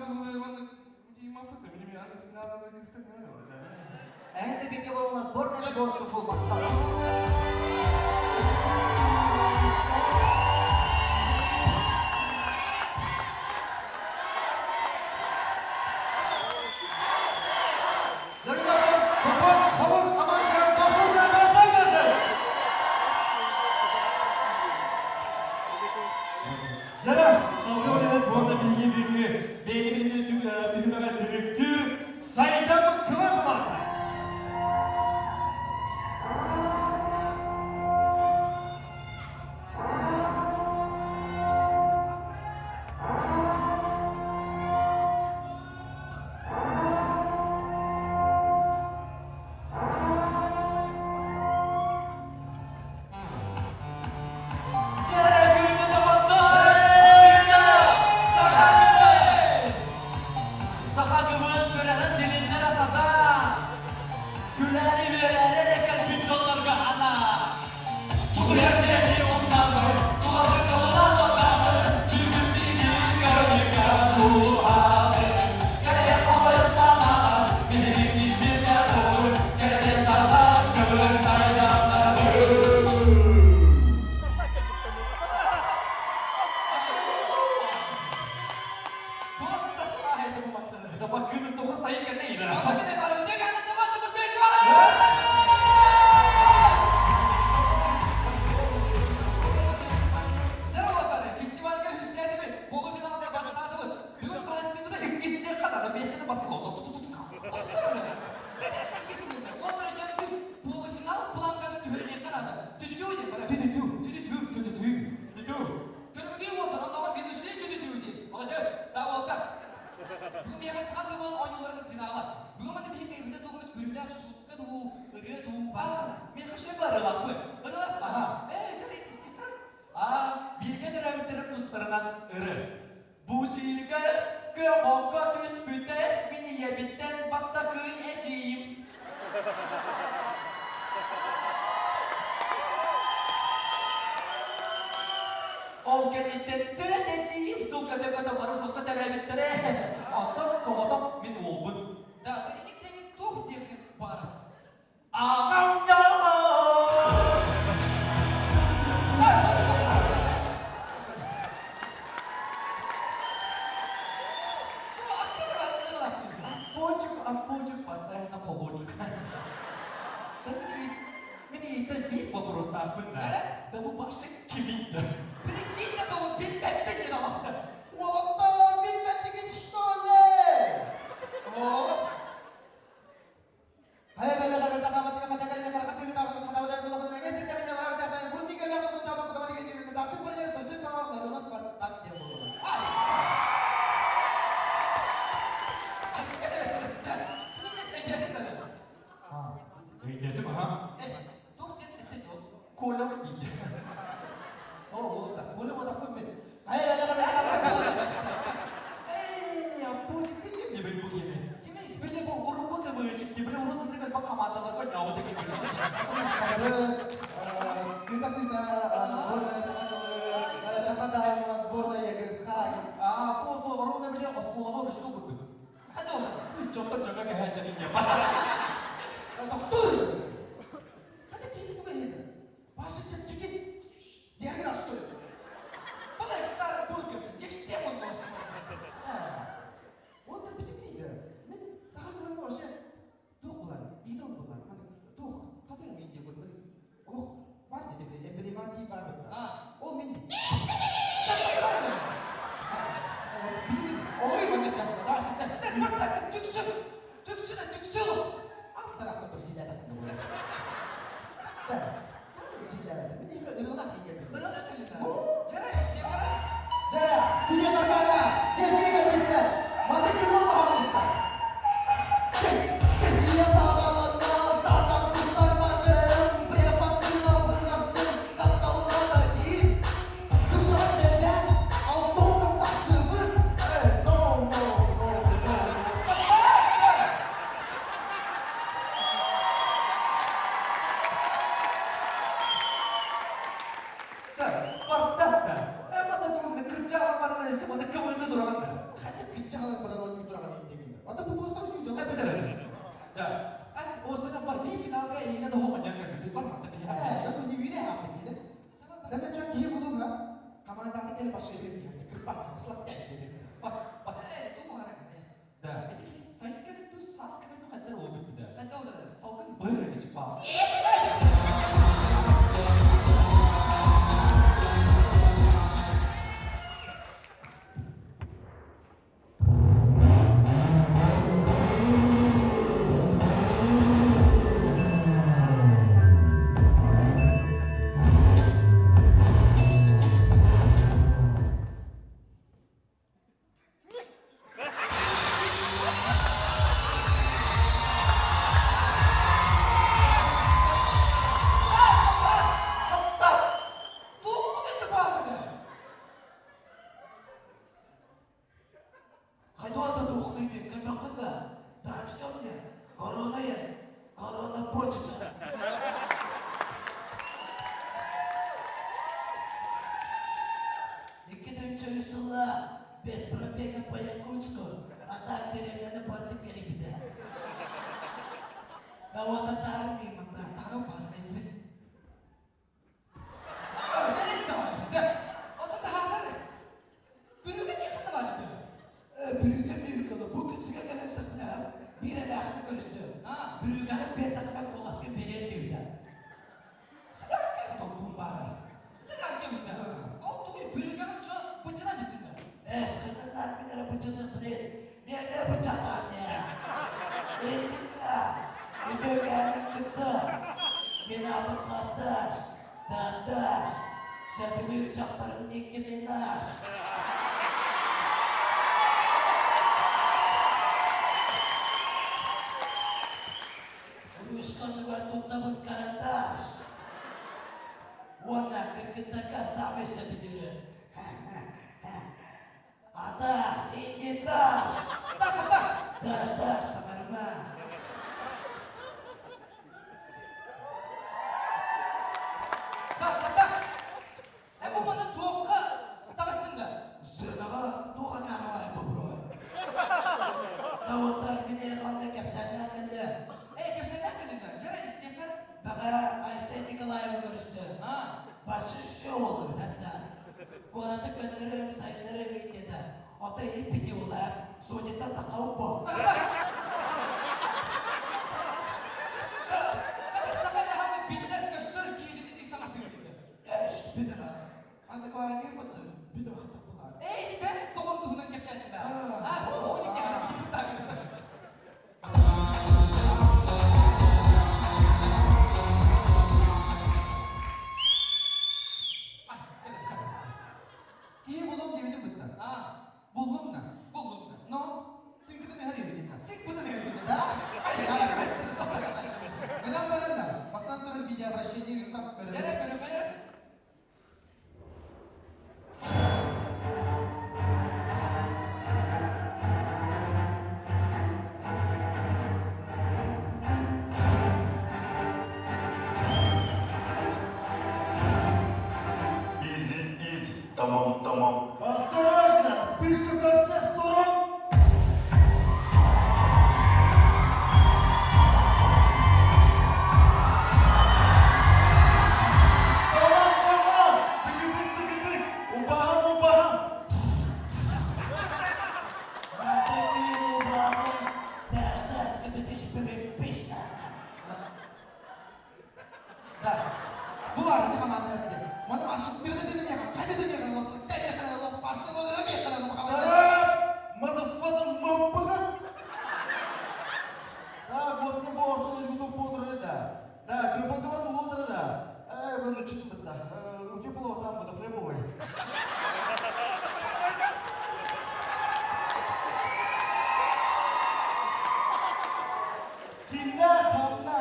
Это бирге у нас сборная госуфу Максат. Дорогой Попас Хабар команда Досур Баратан Жара, салгы билен туонда биһиги бүгүҥҥү бэйэни билинии түһүмэҕэ түмүктүүр Сайдам Кыла команда. Дьэрэ күндү доҕоттор! Саха кыбын сүрэҕин тилиннэрэ сатаа! Күлээри-үөрээри эрэ кэлбит дьоннорго анаа! Тулуйар дьиэни умнаммыт, тулалык тылынан отаабыт, бүгүн биһиги көрүҥҥэ тулуһабыт. Кэлэйэр хомойор санаабар, биһиги бииргэ буолун, кэрэтин саҕар көҥүл сайданнарбыт. Туох да сылааһы этэ бу маттаны. Да баккыыбыз тоҕо сайын кэллэ иһэр. Фестивальга үстээтибит, полуфиналга бастаатыбыт. Бүгүн хаһыстыбыта Иккисте хатана миэстэни баттала. Полуфинал планканы түһэрниэххэ наада. Түтүтүү диэн бара. Түтүтүү, түтүтүү, түтүтүү, түтүтүү. Көрүҥүтүү уолтар, оннооҕор ведущий түтүтүү диэн. Молодец, да уолтар. Бүгүн миэхэ саха тылын оонньууларын финала. Бүгүн манна биһиги кэлбитэ тугумут күлүүлээх шутка дуу, ырыа дуу баар. Миэхэ ше барылахпы. Ырыалах Аха. Ээ, чэ, истиктэр. Аа, бииргэ төрөөбүттэрим тустарынан ыры. Бу сиргэ көхөккө түспүтэ мин ийэбиттэн бастакы эдьиийим. Ол кэнниттэн төрөт эдьиийим сука төкөтө бары туска төрөөбүттэрэ. Онтон соҕотох мин уолбун. Да, инник тэҥин туох диэххин баҕарар. Аҕам дьоло! Почек, аппочек, постоянно холочек. Да мин ииттэн биир вопростаахпын да. Да бу башы кимий да? Прикинь да толук билбэппин диэн олохто. Уолаттар, билбэтигит что ли? О, Шуну мен өйдөөтүм да. Өйдөөтүм, аха. Эс, туох диэн этте туох? Коля дейді. Эй, аппочек билим дебин бу кини. Били бу урукку кыбыышык, били урут ынырык элбэх командаларга ойнообут экен. А, бу бу ровно били оскуолаҕа урушка курдук. Хата ол. Дьонтон дьоҥҥо кэһээччэнин диэн. Бұл экстар бургер. Не в тему носит. А. Ол мен Да Спартак түксүн. Түксүн, түксүн. Жара исте бара. Так, Спартак-та. Эмма турны кырчаҕа баран эсим аны кыбыны тураган да. Эбэтэр. Да. А, осына бар би финалга эйне да хома няка бит бар манда би. Бар, бар. Э, туу хара. Да. Эти сайканы ту сасканы каддар обитти да. Хата ол. Салкын быр эмес па. Туу бу баатыга. Корона корона почка. Никита Юсула без пробега по Якутску, а так деревняны бардык керек бите. Да вот это армия мында. Тары баатыга. Да. Ото тахатар. Бүрүгө не хата бар ди. Бүрүгө мүйкөлө бу күнсүгө келестикне бир эле акны көрүстү. А. Бүрүгөнүн бет акына коласкы берет дейт. Сыгак кем Токтун бары. Сыгак кем да. Ол тугуй бүрүгө чо бычына бистин да. Эс кытындар менен бычыдык билет. Мен бычатам не. Эндикка. Үтөгөнүн кытсы. Мен атым Хатташ. Датташ. Сөбүлүүр жактарым Никки Минаж. Урушканныгар туттабын карандаш. Уонна кыргыттарга саамай сөбүлүүрү. Ата, инди таш. Так, таш. Таш, таш, саңарыма. Так, таш. Эм бу маны туокка тагыстын да. Сынаға туға карабай боброй. Дауыттар мені онда кепсәнә кілді. Эй, кепсәнә килинде. Жара истекар. Баға Айсен Николаева көрісті. А. Башы ше олы өтәтті. Гораты көннөрүм, сайыннырым деді. Ата еппети олар, судьяттан тақауып бо. Так, таш. Тамам, тамам. Осторожно! Вспышка со всех сторон! Тамам, тамам! Тыкыдык, тыкыдык! Убаһам, убаһам! Да. Бу баар ити хамаанда эбитэ. Маны Да, господи, бу ортода ютуб отырыр да. Да, кырбылдыбар бу отырыр да. Э, бу нуччутун бытта. Үтүө полуотам бу хлебовой. Кимнэ ханна?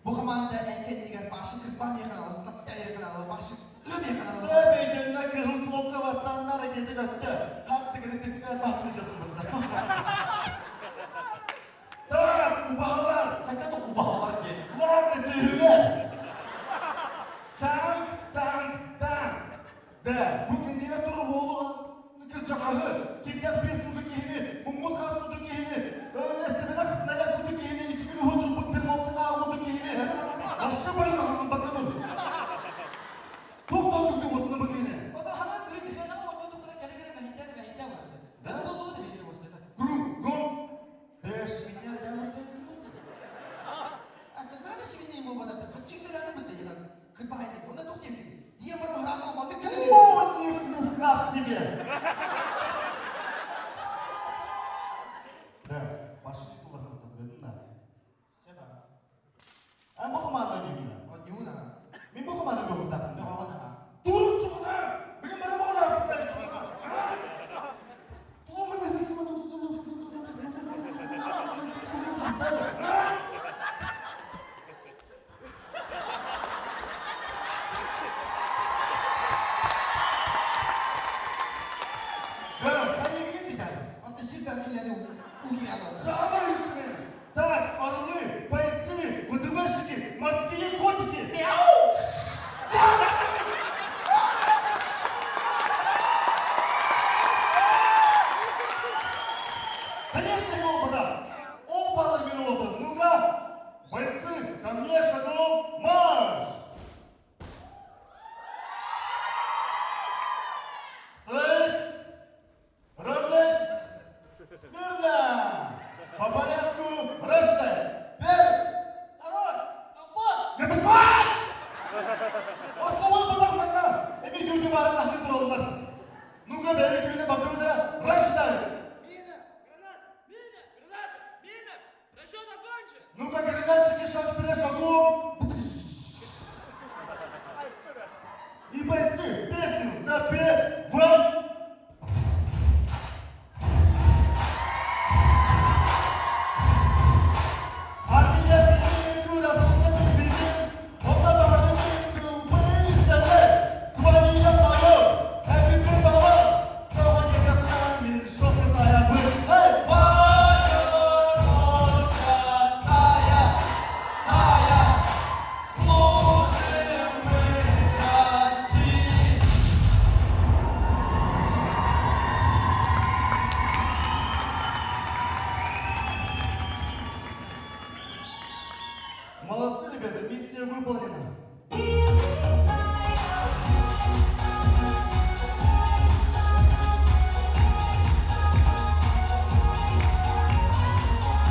Бу хамаанда эн кэннигэр башы кырбаан башы Сөбөйдөннө кыһыл кнопка баттааннар ракета көттө. Хаттыгыны тиктэн бахты жаппытта. Так, убаһалар. Когда убаһалар диэн. Ладно, сүһүлэр. Танк, танк, танк. Да, бу кинилэр туру буолуга кырдьаҕаһы, кимнээх биир суту киһини, муммут хас суту киһини, эстибэтэх снаряд куту киһини, икки күн уһутурбут пермолтаҕа куту киһини, Ашы байылаһын баканын. Туох тохтук осуна бу киһини? Ото ханан көрү дихана онно тукуна кэлэ кэлэ мэһиттэ да мэһиттэ барда. Да? Боллуу да биһири босса. Кругом дэш меня лямырда. О, не нас тебе! Да, башы тулар білдің да. Эн бу команда ойнууна. Мин бу команда ойнууна. Турун чугуна! Билим бара бола аппыдар чугуна. Да, хайа Жамыр үстіне! Так, орлы, бойцы, ВДВшники, морские котики! Мяу! Конечно, его вода! Опа, минута! Ну-ка! Бойцы, ко мне шагом марш! Стройсь! Равняйсь! Смирно! По порядку рассчитай! Первый! Второй! Опа! Не поспать! Основой бұдақ манна! Эми күлкі барын ахны тураллар. Ну-ка, бәрі күліне бақтырудыра, рассчитаюсь! Мина! Граната! Мина! Граната! Мина! Расчет окончен! Ну-ка, гранатчики, шаг вперед, шагом! И бойцы, песню запевай! Молодцы, ребята, миссия выполнена.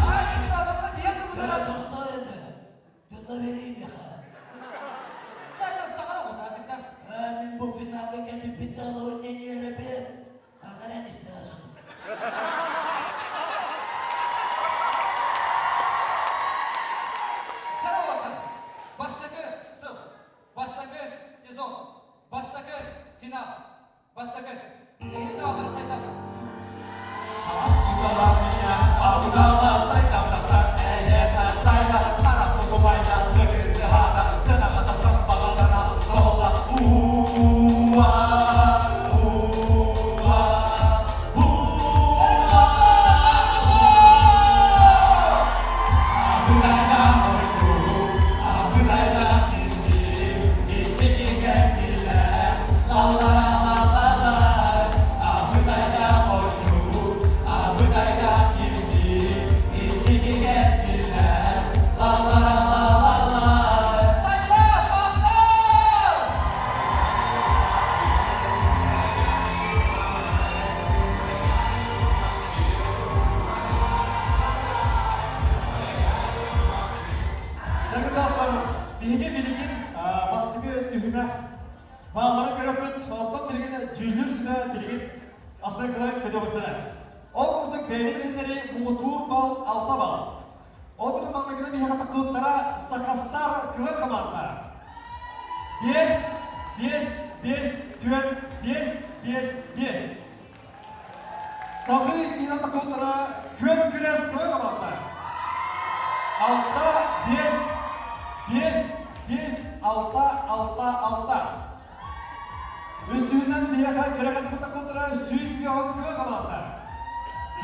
Ай, адамда диэн Да, тоқтар еді. Тылла берейін яқа. Чайта сағара осадыктан. А, мен бұл финалға келіп бітті ойнен ерепе. Ағаран істе Чара Бастакы сыл. Бастакы сезон. Бастакы финал. Бастакы. Эйни далдары сайтап. La la la la. Массыынкаларын көтөҕүстэрэ. Ол курдук бэйэни билиннэри муҥутуур бал алта бал. Ол курдук маҥнайгынан биһиэхэ тахсыбыттара Сахастар кыра команда. 5, 5, 5, 4, 5, 5, 5. Салгыы иккиһинэн тахсыбыттара Күөн күрэс кыра команда. 6, 5, 5, 5, 6, 6, 6. Үсүһүнэн биһиэхэ кэрэҕэлдьибит тахсыбыттара 150 кыра команда.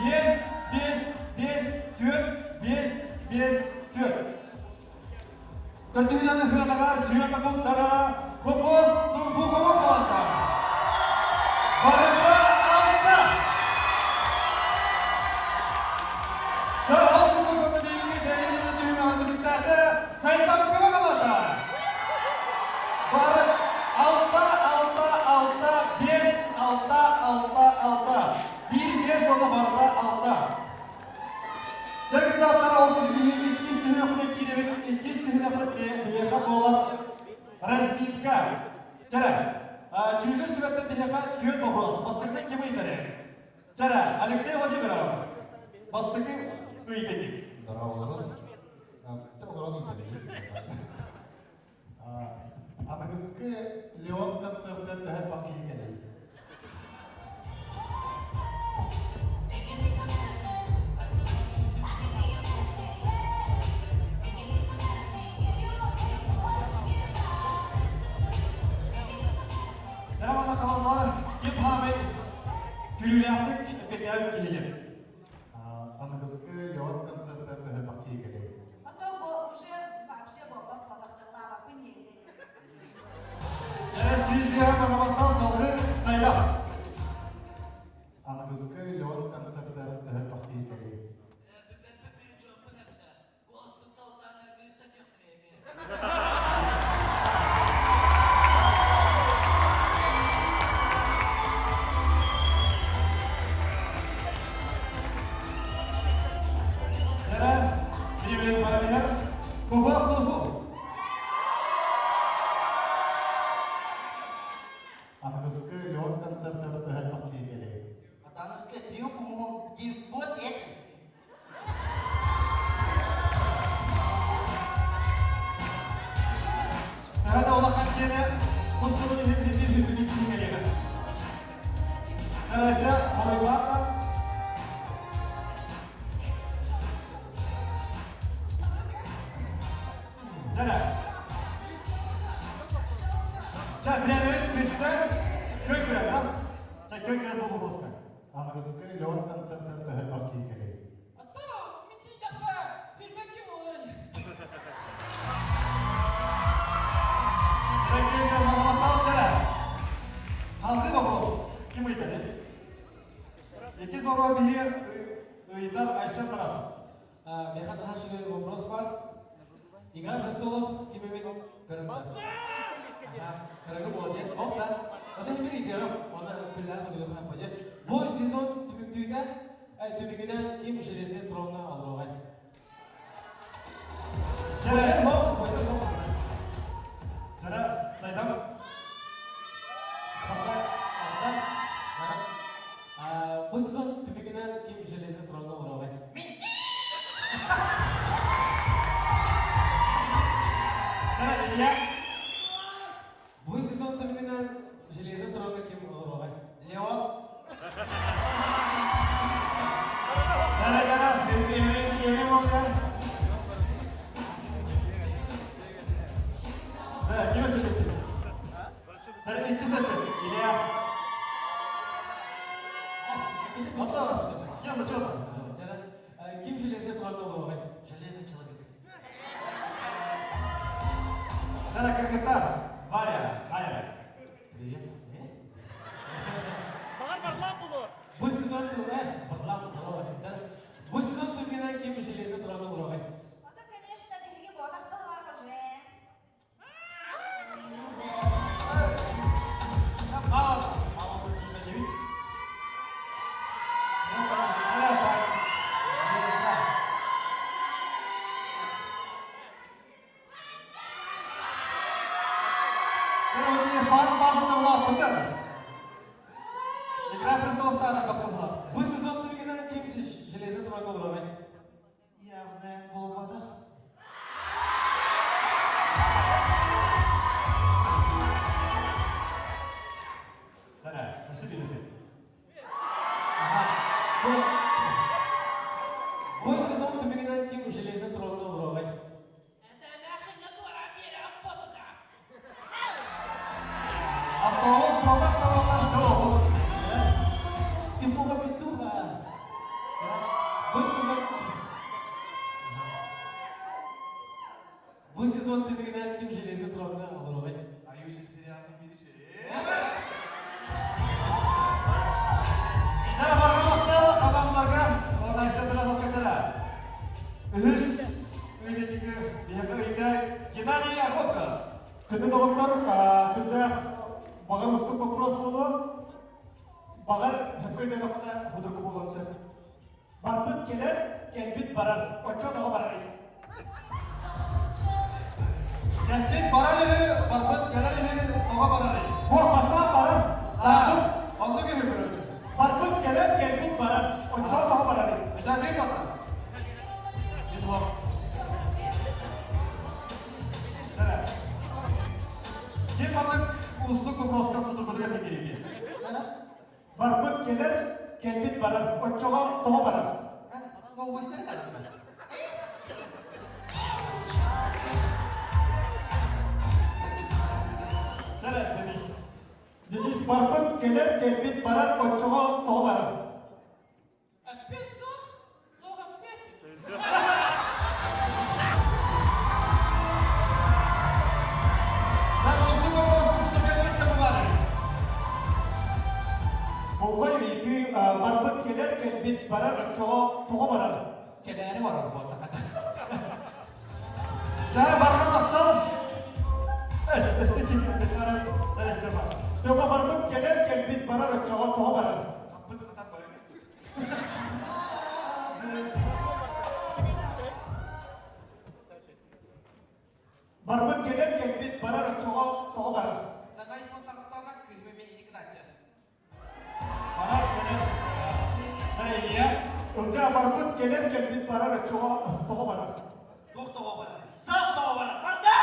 5, 5, 5, 4, 5, 5, 4. Төрдүһүнэн ыһыанаҕа сүүрэн тахсыбыттара Кокос Сунфухова команда. Барыта алта! Чэ, ол курдук уонна биһиги бэйэбит түһүмэҕин түмүктээтэ Сайдам кыра команда. Бары алта, алта, алта, биэс, алта, алта, алта. Биир биэс уонна барыта алта. Дьэ, кытааттар ол биһиги иккис түһүмэхпитэ киирэбит. Иккис түһүмэхпит биһиэхэ буолар разминка. Чэрэ, дьүүллүүр сүбэттэн биһиэхэ түөрт вопрос. Бастакытын ким ыйытарый? Чэрэ, Алексей Владимиров. Бастакы ыйытыгыт. Здорово, Олорон Аныгыскы Леон концертыгар төһө элбэх киһи кэлиэй? Драмата хамаллар ким хаамай күрүүлээхтик эппиэттээбит киһилэр. Аныгыскы Леон концертыгар төһө элбэх киһи кэлиэй? А то бу уже вообще боллох кодохтылаабаппын диэбит Салгыы сайдам. Аныгыскы Леон концертыгар төһө элбэх киһи кэлиэй? Привет, Мария. Кубасову. Аныгыскы Леон концертыгар төһө элбэх киһи кэлиэй? Атаныскы триумф муһум вот это. Төһө да улахан дьиэни мустубут иһин ситии сүрбүтүн киһи кэлиэҕэ. Тарася хоруйбаата. Дьэрэ. Чэ, бириэмэбит бүттэ. Көй күрэс, а? Чэ, көй күрэс буолбуска. Аныгыскы Леон концертыгар төһө элбэх киһи кэлиэй? Халгы вопрос. Ким ыйтар? Иккис вопрос биһи ыйытар Айсен Тарасов. Миэхэ наһаа үчүгэй вопрос бар. Игра престолов ким эмит көрөн Көрөгө буолуо Ол да ота химир идеям оны күллээн төгүлү пойдет. Бу сезон түмүктүүтэ түмүгүнэн ким железный тронна олоруоҕай? Чара, Сайдам. Спартак, Артак, Бу сезон түмүгүнэн ким железный тронна олоруоҕай? Чара, Илья. Бу сезон түмүгүнэн железный тронна ким олоруоҕай? Леон. Чара, чара, Илья болған. Да, ким өсөтөттү? Чара, икки сөттү. Илья. Ото, я зачет. Чара, ким железный тронна олоруоҕай? Железный человек. Чара, кыргыттар. Варя, Хайра. Привет. Бу сезон Барлам, здорово. Бу сезон түмүгүнэн ким железный тронна олоруоҕай? Это, конечно, биһиги буотах баһылар уже. Мало, мало будет Звезда. Короче, фан база улааппытын. Игра престолов сезон түмүгүнэн ким железный троҥҥа олоруой? Аюжи сериалы миричи. Үһүс үйэтиги биһиэхэ ыйда Геннадий Охотко. Күндү доҕоттор, сүрдээх баҕар устук вопрос буолуо. Баҕар хөпкө өйдөөтөххүнэ судургу буолуон сөп. Барбыт кэлэр, кэлбит барар. Оччо тоҕо барарый? Кэлбит барар үһү, барбыт кэлэр үһү, тоҕо барарый? Буор бастаан барар. Барбыт. Оннук үһү короче. Барбыт кэлэр, кэлбит барар. Оччо тоҕо барарый? Это ты потом. Ким маннык уустук вопроска судургутук этиҥ Барбыт кэлэр, кэлбит барар. Оччоҕо тоҕо барар? Чэрэ, Денис. Денис барбыт кэлэр, кэлбит барар. Оччоҕо тоҕо барар? Опять сох? Сох опять? Болҕой ыйытыы барбыт кэлэр, кэлбит барар. Оччоҕо тоҕо барар? Кэлээри барар буолтаха. Чэ, барҕа махтал. Эс, эссе киирбит Степа барбыт кэлэр, кэлбит барар. Оччоҕо тоҕо барар? Барбыт кэлэр, кэлбит барар. Оччоҕо тоҕо барар? Саҥа айфон таҕыстаҕына кыыһым эмиэ инник гынааччы. Барар кэлэр. Дария. Ылдьаа барбыт кэлэр, кэлбит барар. Оччоҕо тоҕо барар? Туох тоҕо барар? Сал тоҕо барар? Барда!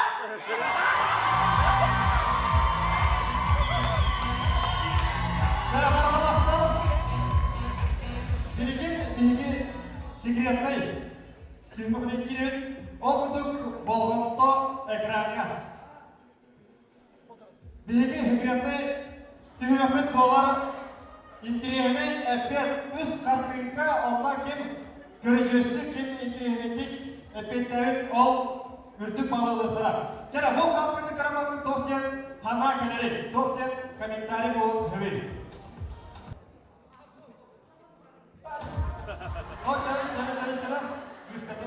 Билигин биһиги секретнай түһүмэххэ киирэн, ол курдук болҕомто экраҥҥа. Биһиги секретнай түһүмэхпит буолар интириэһинэй эппиэт үс хартыынка онно ким көрүдьүөстүк, ким интириэһинэйдик эппиэттээбит ол үрдүк баалылыахтара. Чэ, бу хаалсыгын кырамарын туох диэн ханаа кэлэрий, туох диэн комментарий буолуон сөбүй? О, чара, чара, чара, чара. Кыыската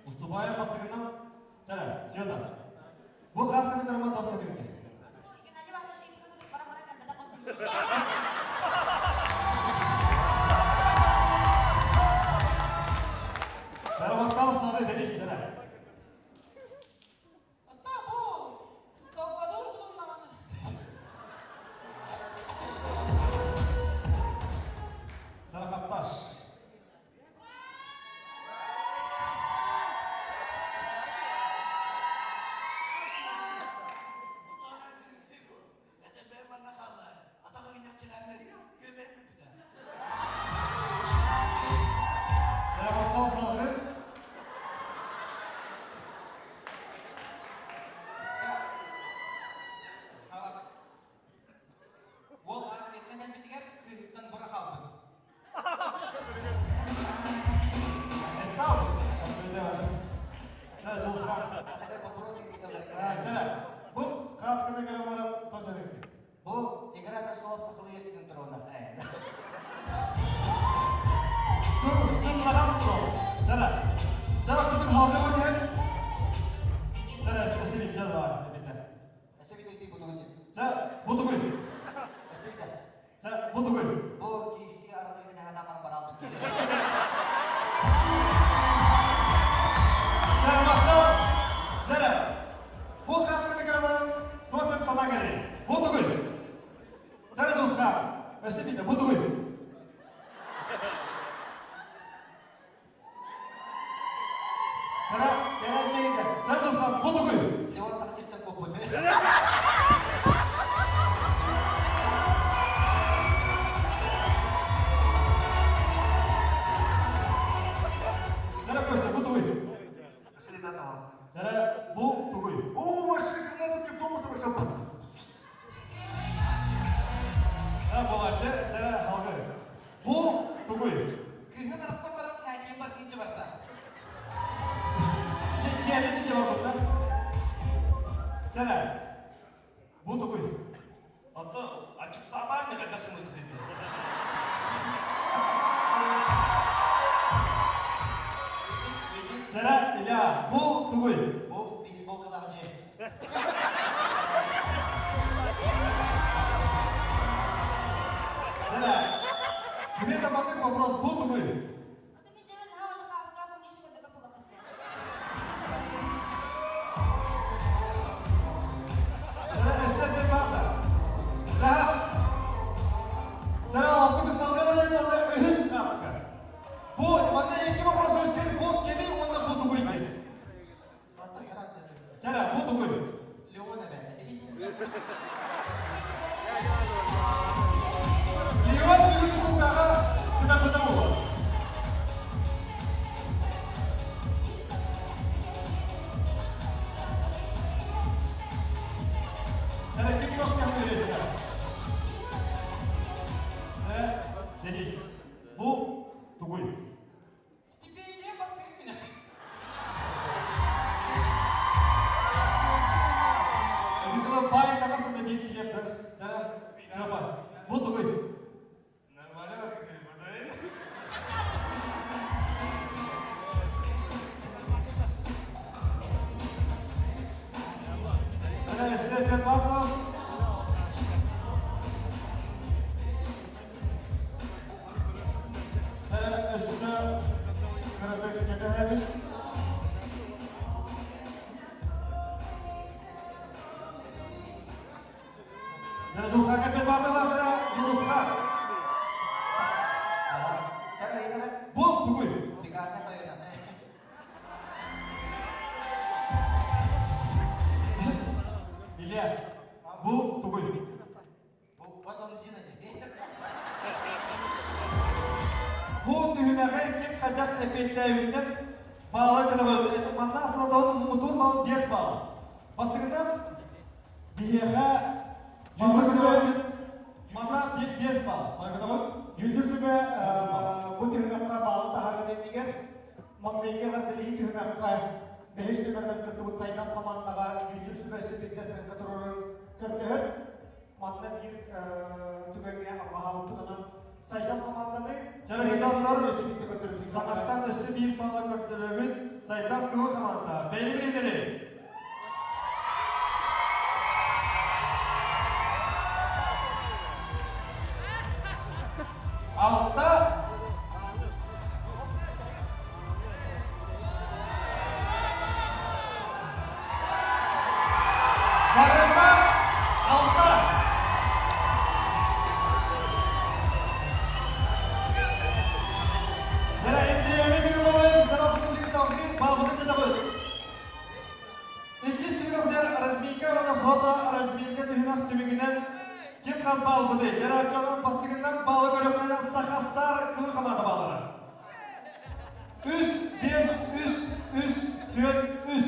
уступаем бастыгынан. Чара, Света. Бу хаалсыгын кыраман туох диэн Геннадий Иванович бара-бара Карабаттал сары Денис чара. Салвадор будуннаҕына. Сарахатташ. Карабаттал салгы. Уол армияттан кэлбитигэр кыыһыттан бара хаалбыт. Эстау. Бу хаацканы көрөн тоторук. Бу игра престолов сахалыы версиятын трона. Сыр сыр турал. Жара. Жара күтүк халга бу Жара эсеби жара бите. Эсеби дейти бутугун. Жа бутугуй. Эсеби да. Жа бутугуй. Бу KFC араларына хатаман барал бит. Жара мактал. Жара. Бу хаацканы көрөн тотын сана келери. Бутугуй. Жара жуска. Эсеби да бутугуй. Жара Жара эсеби Жара жуска бутугуй. Леон сахасиптен коппут. Жара көсө бутугуй. Жара бу тугуй. О, машина надо мне дома там еще. Жара болачы, жара халгы. Бу тугуй. Кыыһы барахсан баран хаким бар динче барда. Киэдин дьэ барбыт да? Чэрэ, бу тугуй? Ото ачыктаатаан не хайдах сымыйсытын. Чэрэ, Илья, бу тугуй? Бу бейсболкалаах дьиэ. Чэрэ, Привет, маннык вопрос, бу тугуй? Бу манна икки вопрос өскөр бу кеми уонна бу тугуй диэн. Чара, бу тугуй? Леон эбээт. Леон бүгүн кулгааҕа кытарбыта буолар. Чара, ким туох кэхтириэсэ? Денис, бу тугуй? Стипендия бастакы күнэ. Николай бай такасында биир килиэп да. Чара, Степа, бу тугуй? Нормально выглядит, Чара, Степа, папа. Өссө кыратык кэтэһэбит. Дьулусха кэлбит баабылаатара Дьулусха. Бу тугуй? Пекарня тойона. Илья, бу тугуй? Бу түһүмэҕи ким хайдах эппиэттээбиттэн баала көтөҕөбүт. Манна асылатон муҥутуур бал 5 балл. Бастакытынан биһиэхэ дьүүллүр сүбэ манна 5 балл. Көтөҕөт. Дьүүллүр сүбэ бу түһүмэххэ баалы таһаарыы иннигэр маҥнайгы эҕэрдэлэһии түһүмэххэ бэһис түмэринэн кыттыбыт Сайдам хамаандаҕа дьүүллүр сүбэ өссө биирдэ сыаҥка туруорарын көрдөһөр. Манна биир түгэҥҥэ алҕаһаабыппыт онон Сайдам хамаанданы Чарыһыйдаллар өссө биирдэ көрдөрөбүт. Саҥаттан өссө биир баала көрдөрөбүт. Сайдам кыһыл хамаанда. Бэйли билинэри. Алта. Барыта алта. Дара интриэли бүүмалын сарапытын салгыы баабытын кытабыт. Иккис түһүмэхтэр разминка уонна фото разминка түһүмэх түмүгүнэн ким хас баалбытый? Дьарааччылар бастыгынан баалы көрөммөнөн Сахастар кылы хамаата баалара. Үс, биэс, үс, үс, түөрт, үс.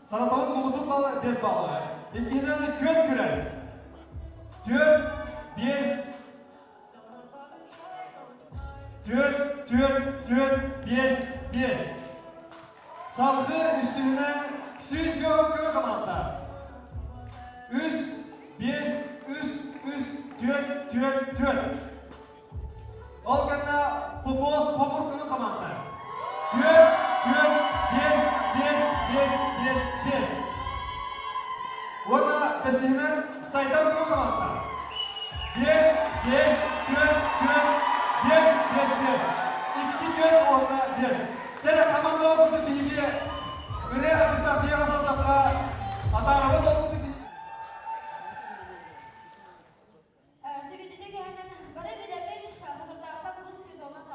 Саратовын муҥутуур баала биэс бааллара. Иккиһинэн күөн күрэс. Түөрт, биэс, түөрт, түөрт, түөрт, биэс, биэс. Салгыы үсүһүнэн 100 көмө хамаанда. Үс, биэс, үс, үс, түөрт, түөрт, түөрт. Ол кэннэ Попос хомур күнү команда. Түөрт, түөрт, биэс, биэс, биэс, биэс, биэс. Уонна бэсиһинэн Сайдам күнү команда. Биэс, биэс, түөрт, түөрт, биэс, биэс, биэс. Икки түөрт уонна биэс. Чэрэ командалар курдук биһиги ырыа ачыстаах дьиэҕэ сылдахха атаарабыт ол курдук Сөбүлүтэ кэһэнэн бары билэбит, соторутааҕыта бу сезона саҕаламмыта.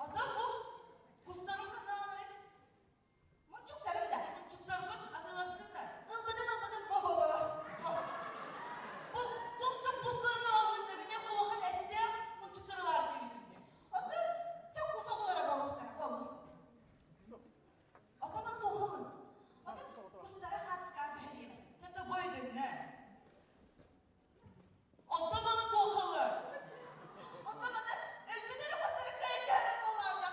Ата бу кустарым ханнаалары? Мунчуктарым да. Мунчуктарбын атыластын да. Ылбытым ылбытым бо бо бо. Бу тохчоп кустарын алгын да меня улахан эттээх мунчуктары бар диэбитим де. Ата чок кус оҕолоро буолуохтара буолу. Ата маны туохалын? Ата кустары хаатыскаҕа түһэриэмэ. Чэпте бойдөннө. Онто маны туохалы? Онто маны өлбүт эрэ кустары кыайан түһэрэр буоллаҕым.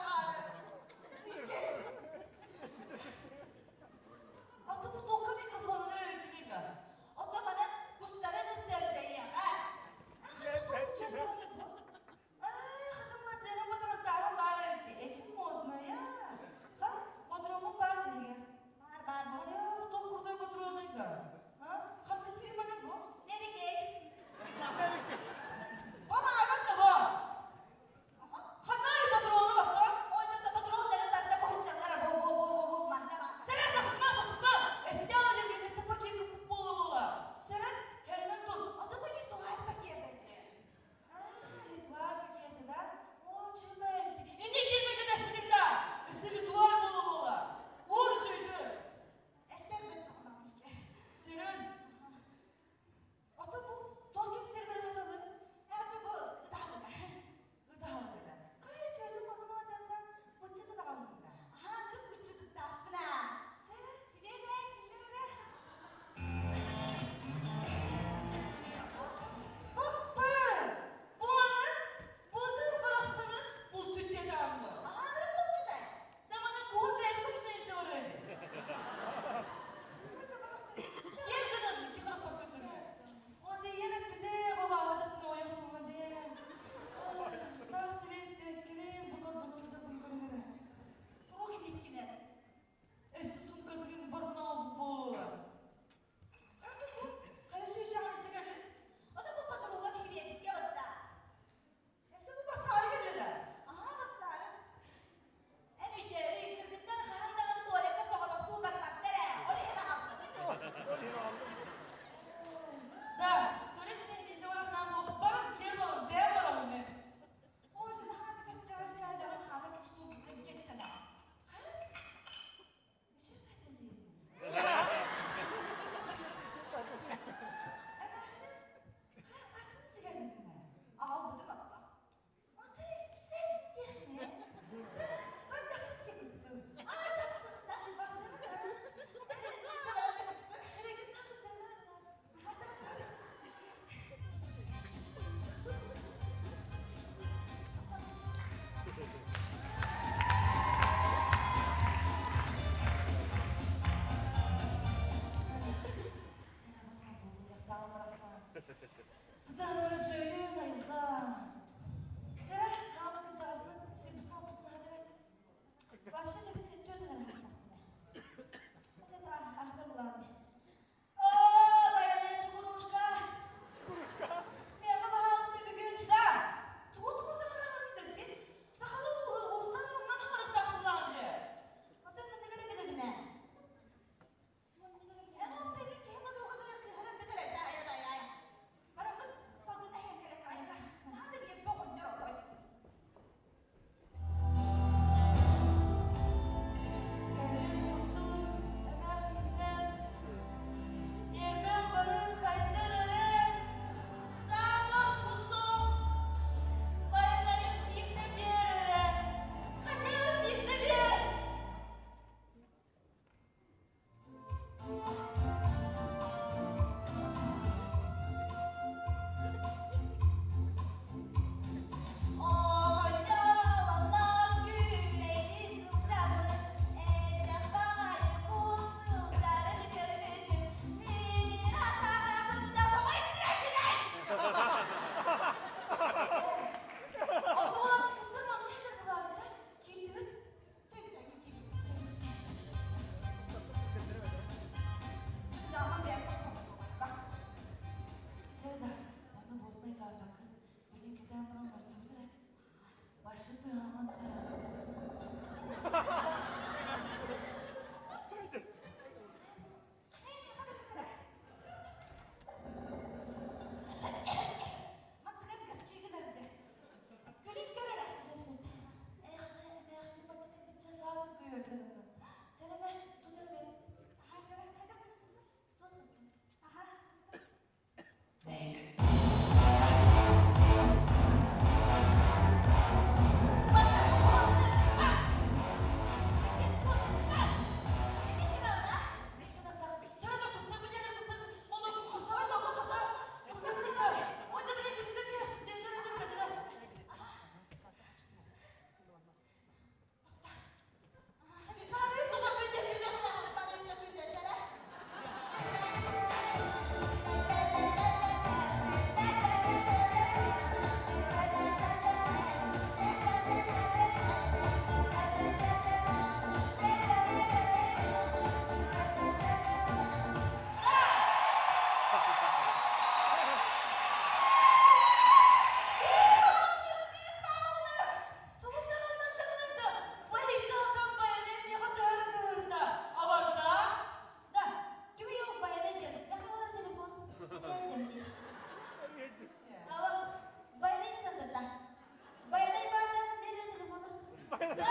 Да,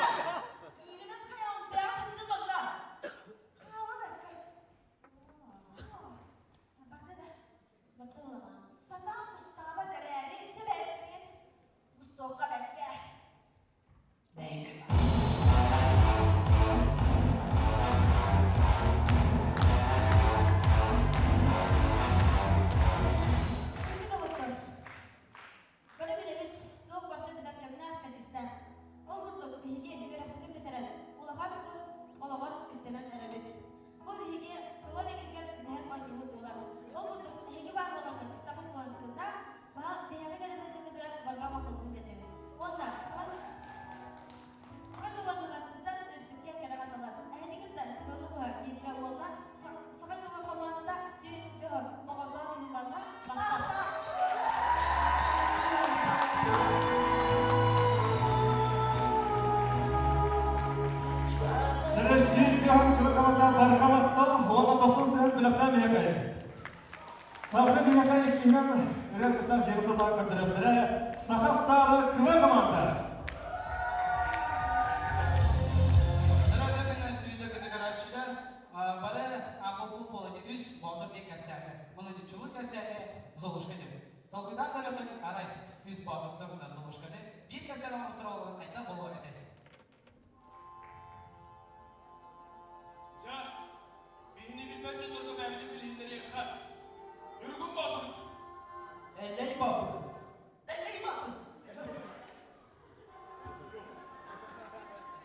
ииринэн хайаан бэҕэ сылдьар манна. Хаалан эккэ. Барда да. Барда улахан. Сатаан кустаабат эрээри, чэ бэйэбит кустуохха бэккэ. Күндү доҕоттор, бары билэбит, туох барыта бүтэр кэмнээх кэрдиистээх. Ол курдук, биһиги үөрэхпитин бүтэрэн, улахан дьон олоҕор үктэнэн эрэбит. Бу биһиги кылын эҥинигэр бүтэһик оонньуубут буолар. Ол курдук, эһиги баар буолаҥҥыт саха туһунан тыыннаах, баһа биһиэхэ кэлэн сылдьаргытыгар барҕа махталбытын тиэрдэбит. Уонна саха саха кылын Стас үрдүккэ кэрэҕэ талас. Эһини кытта сезону быһа бииргэ уолла саха кылын хамаандата 100 бөһөн оҕотоон иһин барҕа махтал. Сэрэ 100 бөһөн кылын барҕа махтал уонна 90 тыһын билэхтэн биһэкэ. Салгыы биһиэхэ иккиһинэн ырыа кыстан дьиэҕэ сылтаан көрдөрүөхтэрэ Саха Стары КВ команда. Бары ақылпу полоне үс боотур диэн кэпсээнэ. Мұны чулу кэпсээнэ Золушка деп. Толкуйдаан көрөккүн арай үс боотурда мына Золушка деп. Биир кэпсээн оҥортор олоҕун хайдах болуо этэ. Дьэ, биһини билбэт дьоннорго бэйэбитин билиһиннэриэххэ. Ньургун Боотур! Эллэй Боотур! Эллэй Боотур!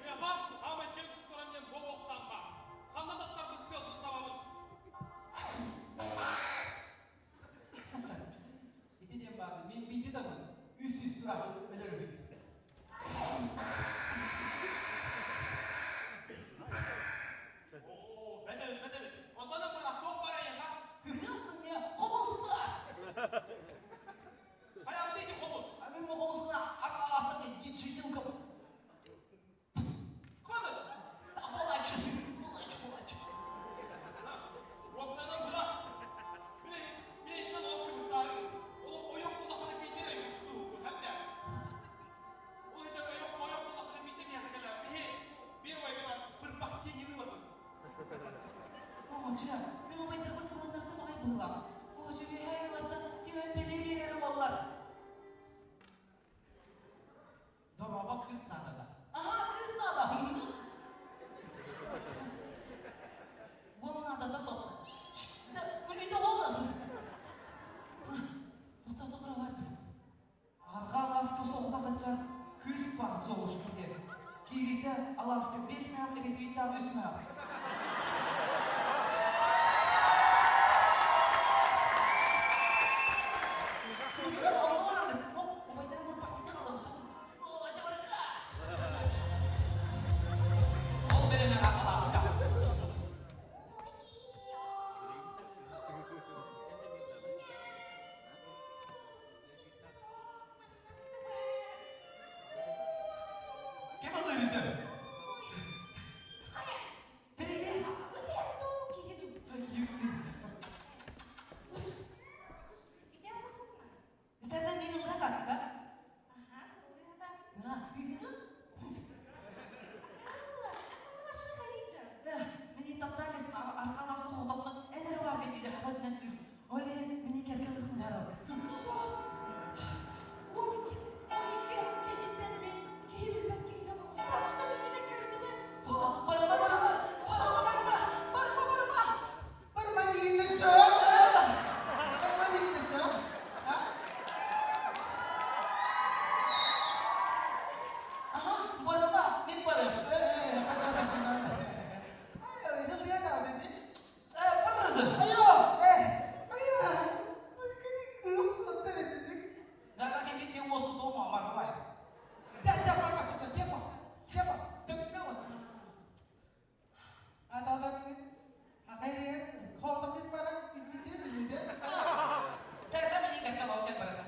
Миэхэ хаамай кэлин туттаран диэн буола охсаан баар. Ханна таттарбын сыалбын табабын. Ити диэн баарды мин биирдэ даҕаны үс тураах өлөрөбүн. Оо, бэт эбит, бэт эбит. Онтон да быраат туох баар эйиэхэ? Кыһыл тымньа хомус баар. Хайаан ити хомус? А мен хомусна арқаластан диджитилка. Ханна? Болачы, болачы, болачы. Уопсайынан быраат. Билигин ол кыбыстаарын, ол ойох улахан биитин өйгүн хэппэ. Ол иһин ойох ойох улахан биитин миэхэ кэлэ. Биһи первый гынан бырбахчы йылы барбыт. Оҕочуя, мен убайдарбын кыбылыннардым аҕай быһыылаах. Оҕочу үөһээ айылартан ким бэлиэ биэрэр буоллар. Дорообо кыыс наадада. Аха, кыыс наада. Уол наадата суох. Да, күлүйдэ уол. Тоқыра бар. Арҕаа алааска соҕотох кыыс бар Золушка диэн. Киириитэ алааска 5 мээх ретриттаах 3 мээх. Ол берене алааска. Ким ыллыыр Привет. Это не так, да? Да, мени таптагыз арқалас қолдамны әлері бар бетилер хаднан кыз. Оле, мени керкелихым бар. 12 кэнниттэн мин киһи билбэт киһитэ буоллум. Так что миигин эккирэтимэн. Барыма, барыма, барыма, барыма, барыма, барыма. Барма дигинне чоо! Барма дигинне чоо! Аха, барыма, мен барым. Бырды. Нага кемит ке осы дома мармай. Ча ча мени керкел ал кел бараха.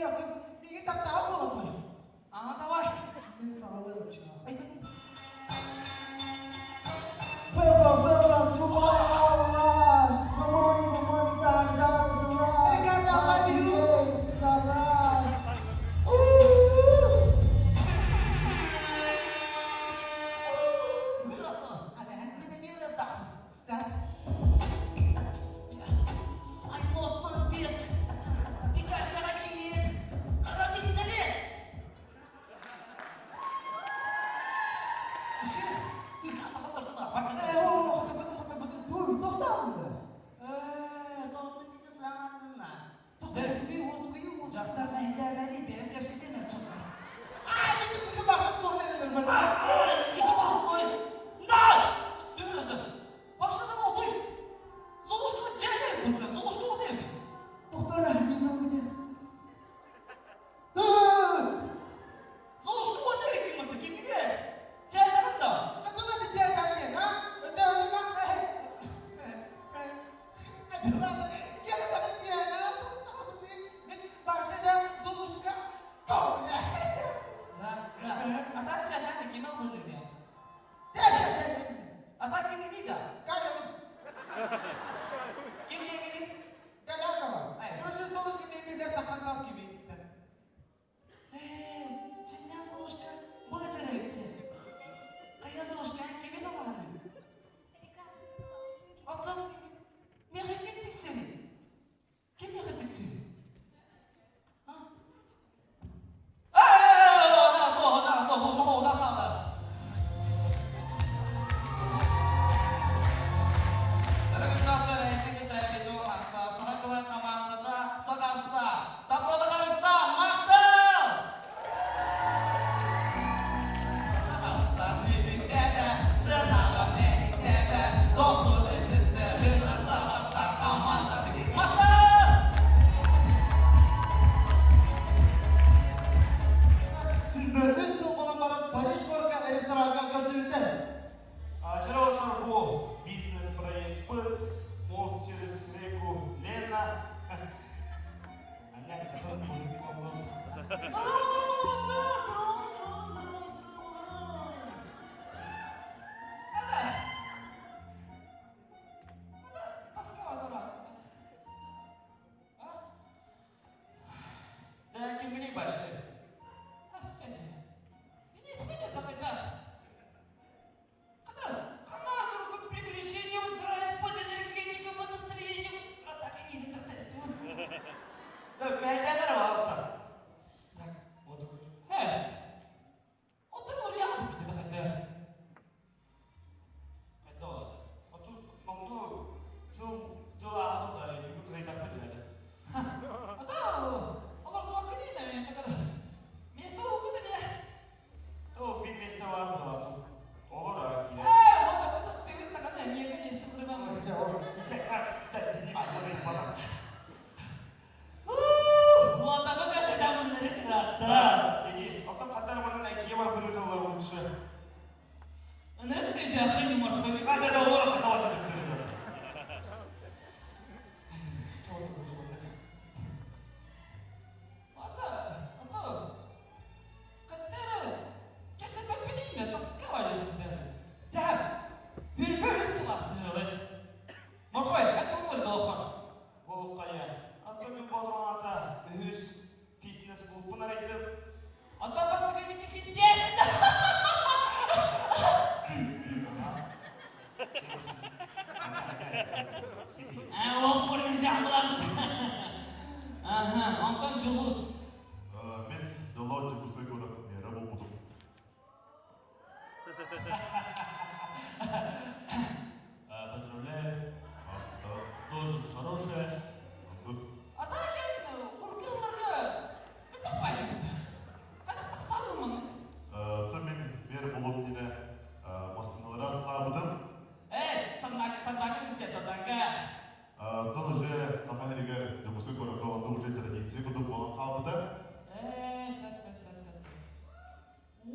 Атын миигин таптаан буолан Ага, давай. Мин саҕалыам чаа. Дьахтар мэһэйдээбэри бэйэм кэпсэтиэм эр дьоннор. Ичи бостой! На! Башынан отой! Золушка дядя будто, Золушка вот это. Доктор, не забудь. Золушка вот это ким это, ким где? Дядя да. Да, да. А так чашаны ким албыды не? А так ким не да? Ким егили? Э, чыннан Золушка, быгачара битти. Кая Золушка, ким edi олаганы? Оттон меха ким тиксени? Ким меха тиксени? А? 哎，那多那多，我说话我大看了。 Үс сыл буолан баран Париж куоракка рестораҥҥа көрсүбүттэр. Вчера вот бу бизнес-проект был, мост через реку Лена. Аня, который будет Да, кимгини башы. Да, мәйдәнер алыстан. Так, вот такой. Қайда болады? Оту, маңду, сыл дыла адам да, югу кайдақ беді қайда. То bir место бар да, Олар ара Как всегда, Денис говорит бана. Да, Денис, оттон қандар манан әкие бар бір лучше. А, да, да, олар хаталады деп тұрды. Болуққая. Антон Бодрон ата үхүс фитнес клубын арайды. Антон Жулус. Мен Дала Дьокуускай куорат мэра буолбутум. Поздравляю. Должность хорошая. А так уркыларга Оттон мин мэр буолуом иннинэ массыыналары атылаабытым. Оттон уже Саха сиригэр Дьокуускай куоракка онно уже традиция курдук буолан хаалбыта. О,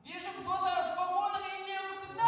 вижу, кто-то в погонах и не да?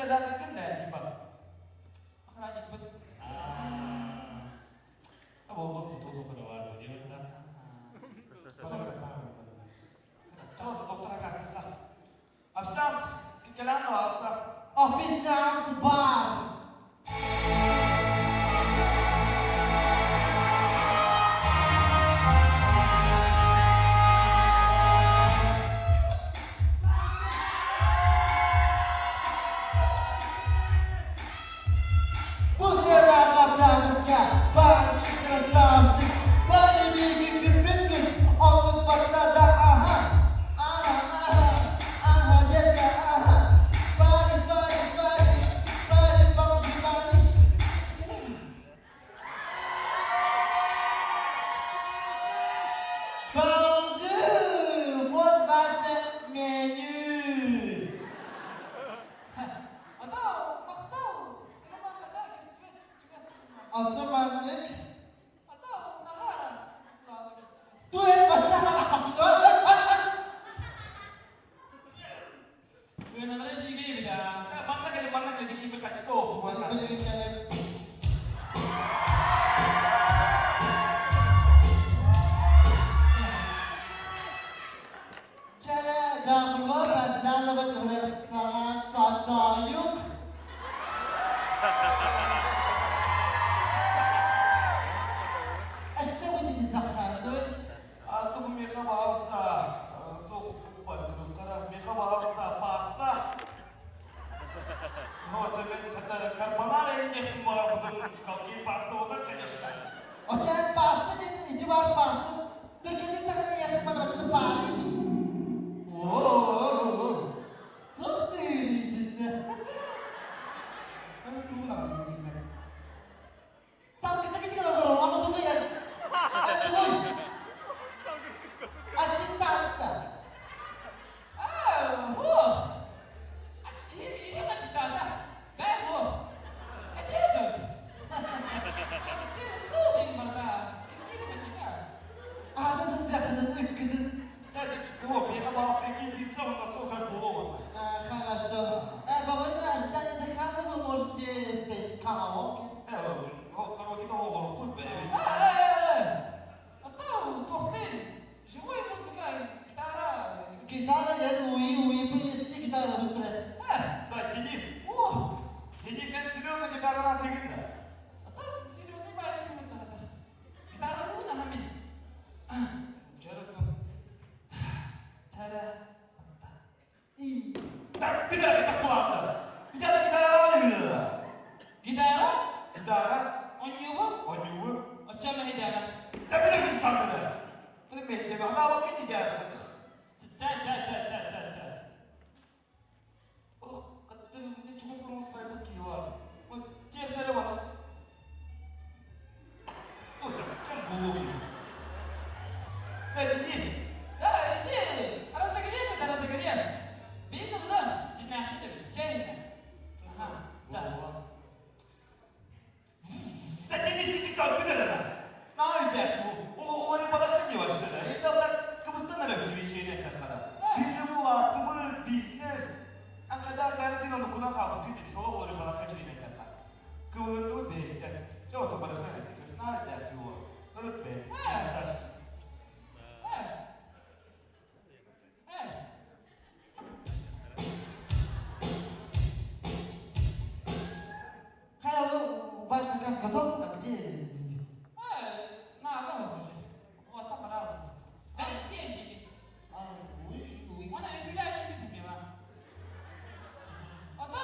председателькин да, типа. Охранникпын. А болго кутулу кыра бар диэн да. Чего доктор оказывается? Официант, кэлэн аста. Официант бар! Пустая пальчик красавчик, парень кипиткин, он тут да, ага, ага, ага, ага, детка, ага, Париж, Париж, Париж, Париж, бабушка, Париж. Bonjour, вот ваше меню. Ата, махтал, кылыман ката көстүбэт чугас. Атаманнык. Ата, нахара, кулаана көстүбэт. Туй бассана Ыаналара жиге бida. Манна кэлин, манна кэлин, ими хачто тугуна. Чара добро пожаловать в ресторан Цацаюк. А что будете заказывать? А то меха пожалуйста, то меха пожалуйста, паста. Вот, мен катара карбонара этих потом колки паста вот так, конечно. O sen pasta dedin, içi var pasta. Türkiye'de sakın yakın başını Paris. Oo, çok değerliydin. Sen bunu da Salgında küçük kadar zor ama dur ya. Dur. Açık da. А, хо. Ихим ачытаата. Бෑ хо. Эдээжот. Че суу дейин барда. Килиги батика. Ада сылжақының үккінің. Да, го, меха пожалуйста, лицо на сухо было. Хорошо. Во время ожидания заказа вы можете спеть караоке. Караоке того тут Ата, тохтел. Живой музыка, гитара. Гитара есть, уи, уи, принесите гитару быстрее. Да, Денис. О! Денис, это серьезно гитара на тыгын да? Ата, серьезный байрам это. Гитара дуна хамин. Жаратым. Чара. И. Да, bir dakika kulağımda. Bir tane gitara alayım. Гитара? Гитара. Онньюбу? Онньюбу. Оччома хидара. Да bir dakika tutan beni. Kırım mehdi, hana bak kendi geldi. Ча ча ча ча ча ча. Oh, kadın ne çok uzun saydık ki var. Bu diğerleri bana. Hocam, çok bulu gibi. Ve Deniz. Да, иди. Разогрев это разогрев. Видно, да? Чинахти чайна. Ага. Ча. Да Deniz küçük kalktı da. Ne yapıyor bu? Onu onların bana şimdi başladı. Evlatlar Kıbrıs'tan arıyor gibi şeyine kadar. Bir bu attı bu biznes. Ankara karantina mı kuna kaldı? Tüm sola olur bana kaçırayım kadar. Kıvırdı be. Çok da bana kaçırayım. Ne yapıyor bu? Kırıp be. Taş. Эс. Хай, ваш заказ готов? А где? На, давай уже. Вот там рано. Да, все деньги. А, oui, oui. Она юбиляй не бит мила. Ата,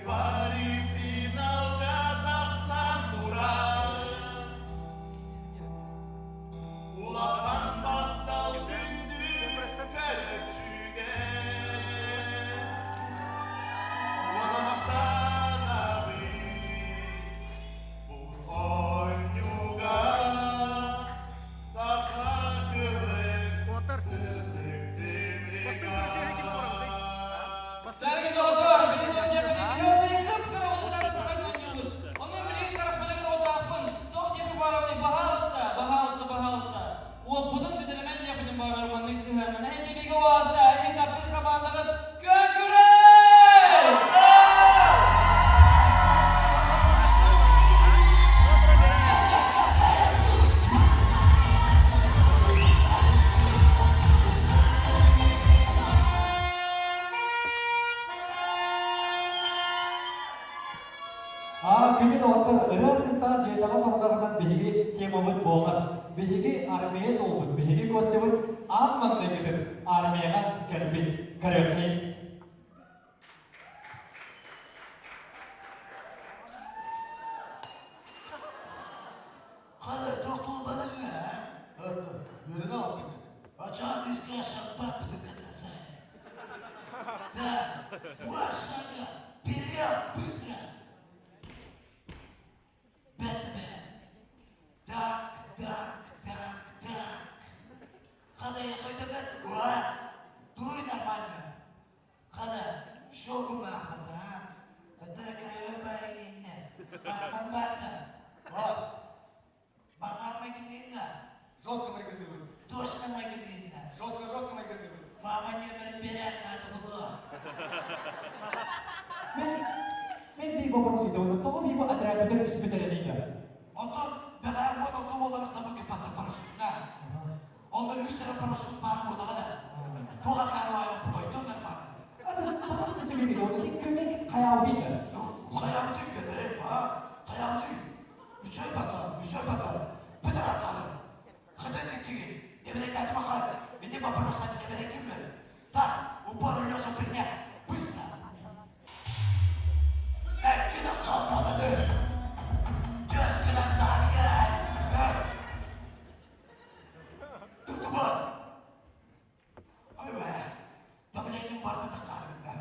Пари финалга тахсан турар. Улахан махтал күндү көрөөччүгэ. Уола махтанабыт бу оонньууга саха кыбыт сырдык Дорогие доҕоттор, биһиги дьиэбитин кып-кыра буолуктары саха күннүүбүт. Онон билигин харахпытыгар уотаахпын, туох диэхи баарабыный, баһаалыста, баһаалыста, баһаалыста. Уоппутун сүтэримэн диэхпитин баарар маннык сыһыаннан эһиги бигэ уоста, эһиги таптыыр хамаандаҕыт Күөн-күрэй! Аа, күнү доҕоттор, ырыа аргыстаах дьиэтэҕэ сорудаҕынан биһиги темабыт буолар. Биһиги армия суолбут, биһиги Костябыт аан маҥнайгытын армияҕа кэлбит. Көрүөххэ. Хала тохтуу барыҥҥа, а? Үөрэнэ албын. Ачаан искэ шампан бутылкатнаса. Да, два шага, вперед, быстро. Бэтмен. Так, так, так, так. Хада я хойдогат, уа, дуруй нормально. Хада, шогу маахата, Кыздара кырыыбайгинне, мааман барда. Бар. Маман майгыннинна. Жестко майгынныбын. Точно майгыннинна. Жестко, жестко майгынныбын. Мама нөмірін берер надо было. Мен, мен bir вопрос ыйдабын. Тоҕо биир отрядпытын үспүтэрэнийда? Онтон бэҕэһээ 16 уоллар ыстаммыкка патта парашютна. Онно үс эрэ парашют баар буоллаҕа да. Туох акаары пройду нормально. Пожалуйста, себе оны көмек хайаудыйда. Хайаудый көмек, а? Хайаудый. Үчүй бата, үчүй бата. Бүтэр акаары. Хытын диктиги. Неберек атмаха. Инни вопростан неберек киммер. Так, упор лежа принять. Быстро. Эккин аккалмалады. Төскүнэн таргай. Туттубут. Ой, давлением барда тахааргында.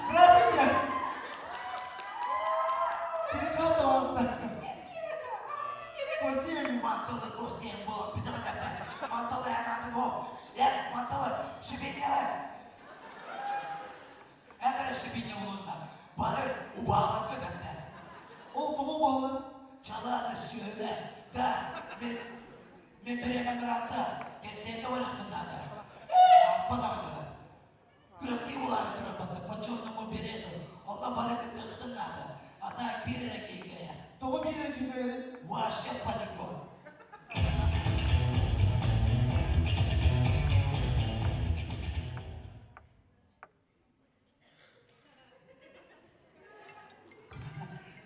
Здравствуйте! Кирикат пожалуйста. Костя. Манталы Костя буолан бүтэҕитэ. Манталы эн атын о. Эн манталы шибиннелер. Эн эрэ шибинне улунна. Бары убааларга дэннэ. Ол тоҕо убаалар? Чалааны сүөлэ. Да, мен мен бириэмэ ыраатта. Кэнсиэргэ барахпын наада. Аппа даҕаны. Күрэхтии булаары турар манна по черному берету. Онно бары кыттыахтын наада. А так биир эрэ киһигэ. Тоҕо биир эрэ киһигэ? Вообще полигон.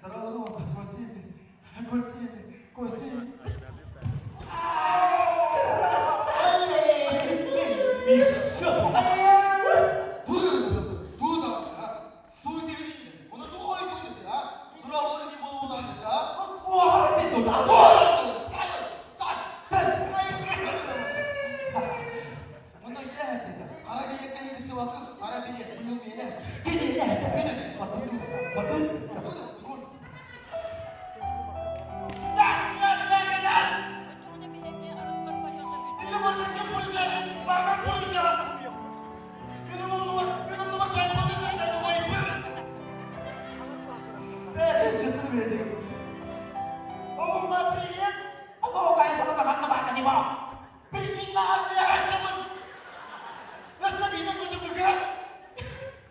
Здорово, Костя. Костя, Костя.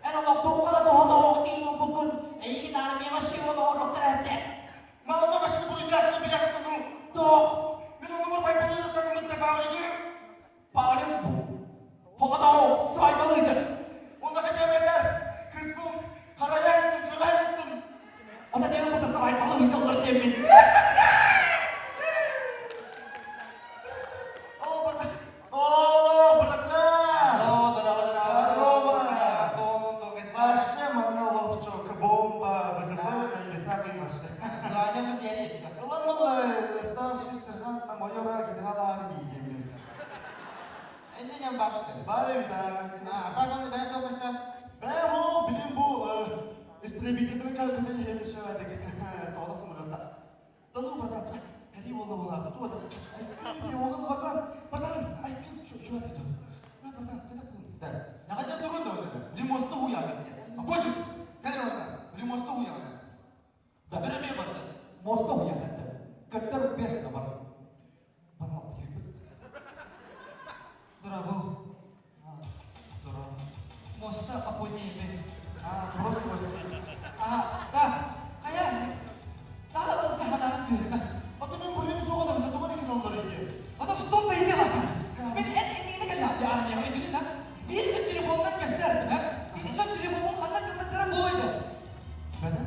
Эн олохтооххо тоһо киин буолбуккун, эйигин армияҕа сион оҥоруохтара этэ. Тоох. диэн баар что ли? Баар эбит аа. А, так он бэйэ тоҕуса. Бээ хоо билим бу истребитель көтөн иһэр соҕотох самолетта. Да ну, братан, ча, ходи волна была, кто это? Ай, тревога, братан, братан, ай, что, что это? На, братан, это Да. Нахадя турун да вот это. Лимосто хуя как Боже, кадр вот Лимосто хуя. Көтөр эмиэ барда. Мосто хуя Көтөр бер бар. Дорогой. Моста апоне бе. А, просто просто. А, да. Кая. Да, ол жахананы көрмө. А то мен бурдum soğuk adamı, тоҕо некен олар ики. А то в том-то и дело. Мен эн иннигine кэллэм армияга мен бүгүн да бир күн телефонунан кэпсэтэр да. Ити дьон телефонун ханна гыммыттара буолуйду. Бәдем?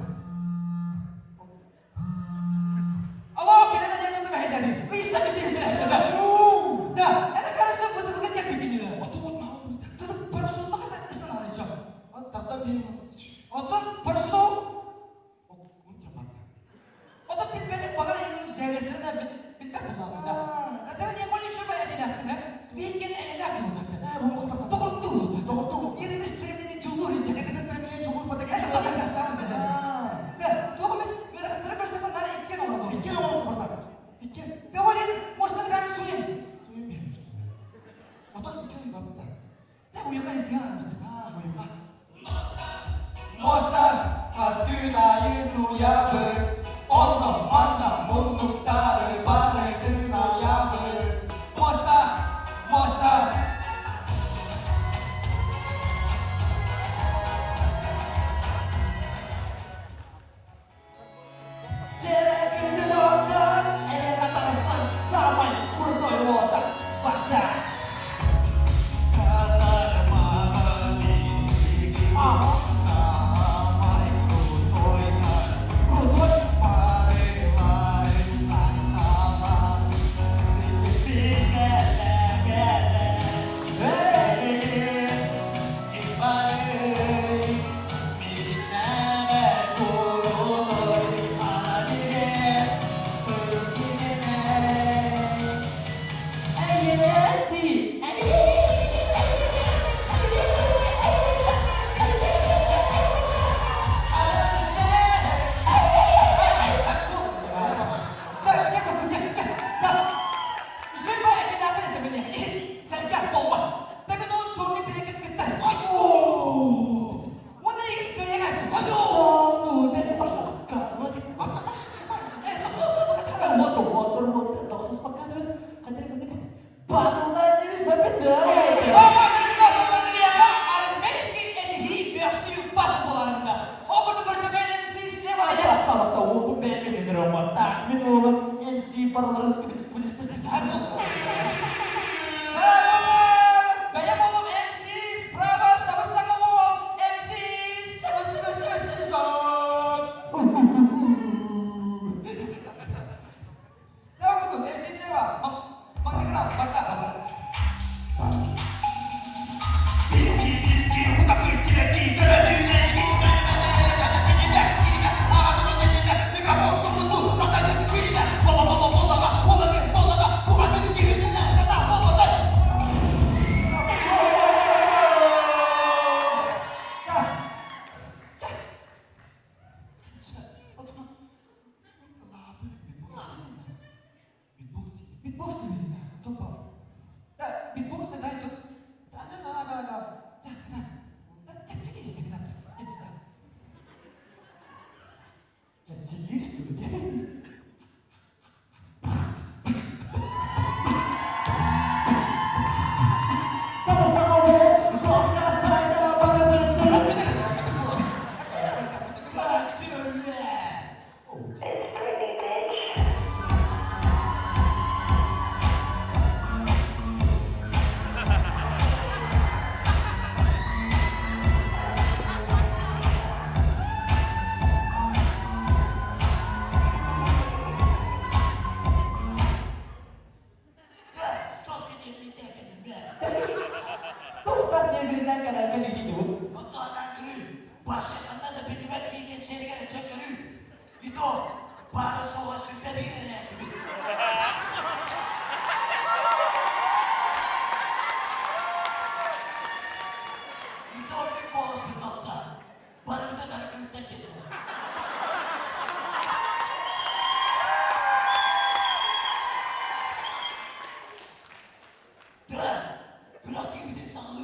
Алло, келе да диэн мэхэдэри. Ыйыста бистиһиттэр Ну! Да, это кажется, бытыгы кэлбиккин А то вот мама Тут парашютта ката ыстанааны чо. А тарта бир. Оттон парашюту Оттон Оттон билбетик багара иҥин жээлеттерин билбэт буллаабын да. Дәбе не коли шөбө эдилэттин, биһиккен элэлээх буллаабын. Э, бу хабар. Тоҕотту. Тоҕотту. Едине стремление чулур инде. Едине стремление чулур патак. Это только заставы. Да, тоҕо мен ыарахаттары көрсөккө нары иккен оҕо Иккен оҕо братан. Иккен. Да ол ен мостаны бәрі суеміз. Суем берmiş. Отон иккен бапта. Да уйука изген арамызды. А, уйука. Моста хас күн айы суябы, Онно манна муннуктары барыты суябы. Моста, моста.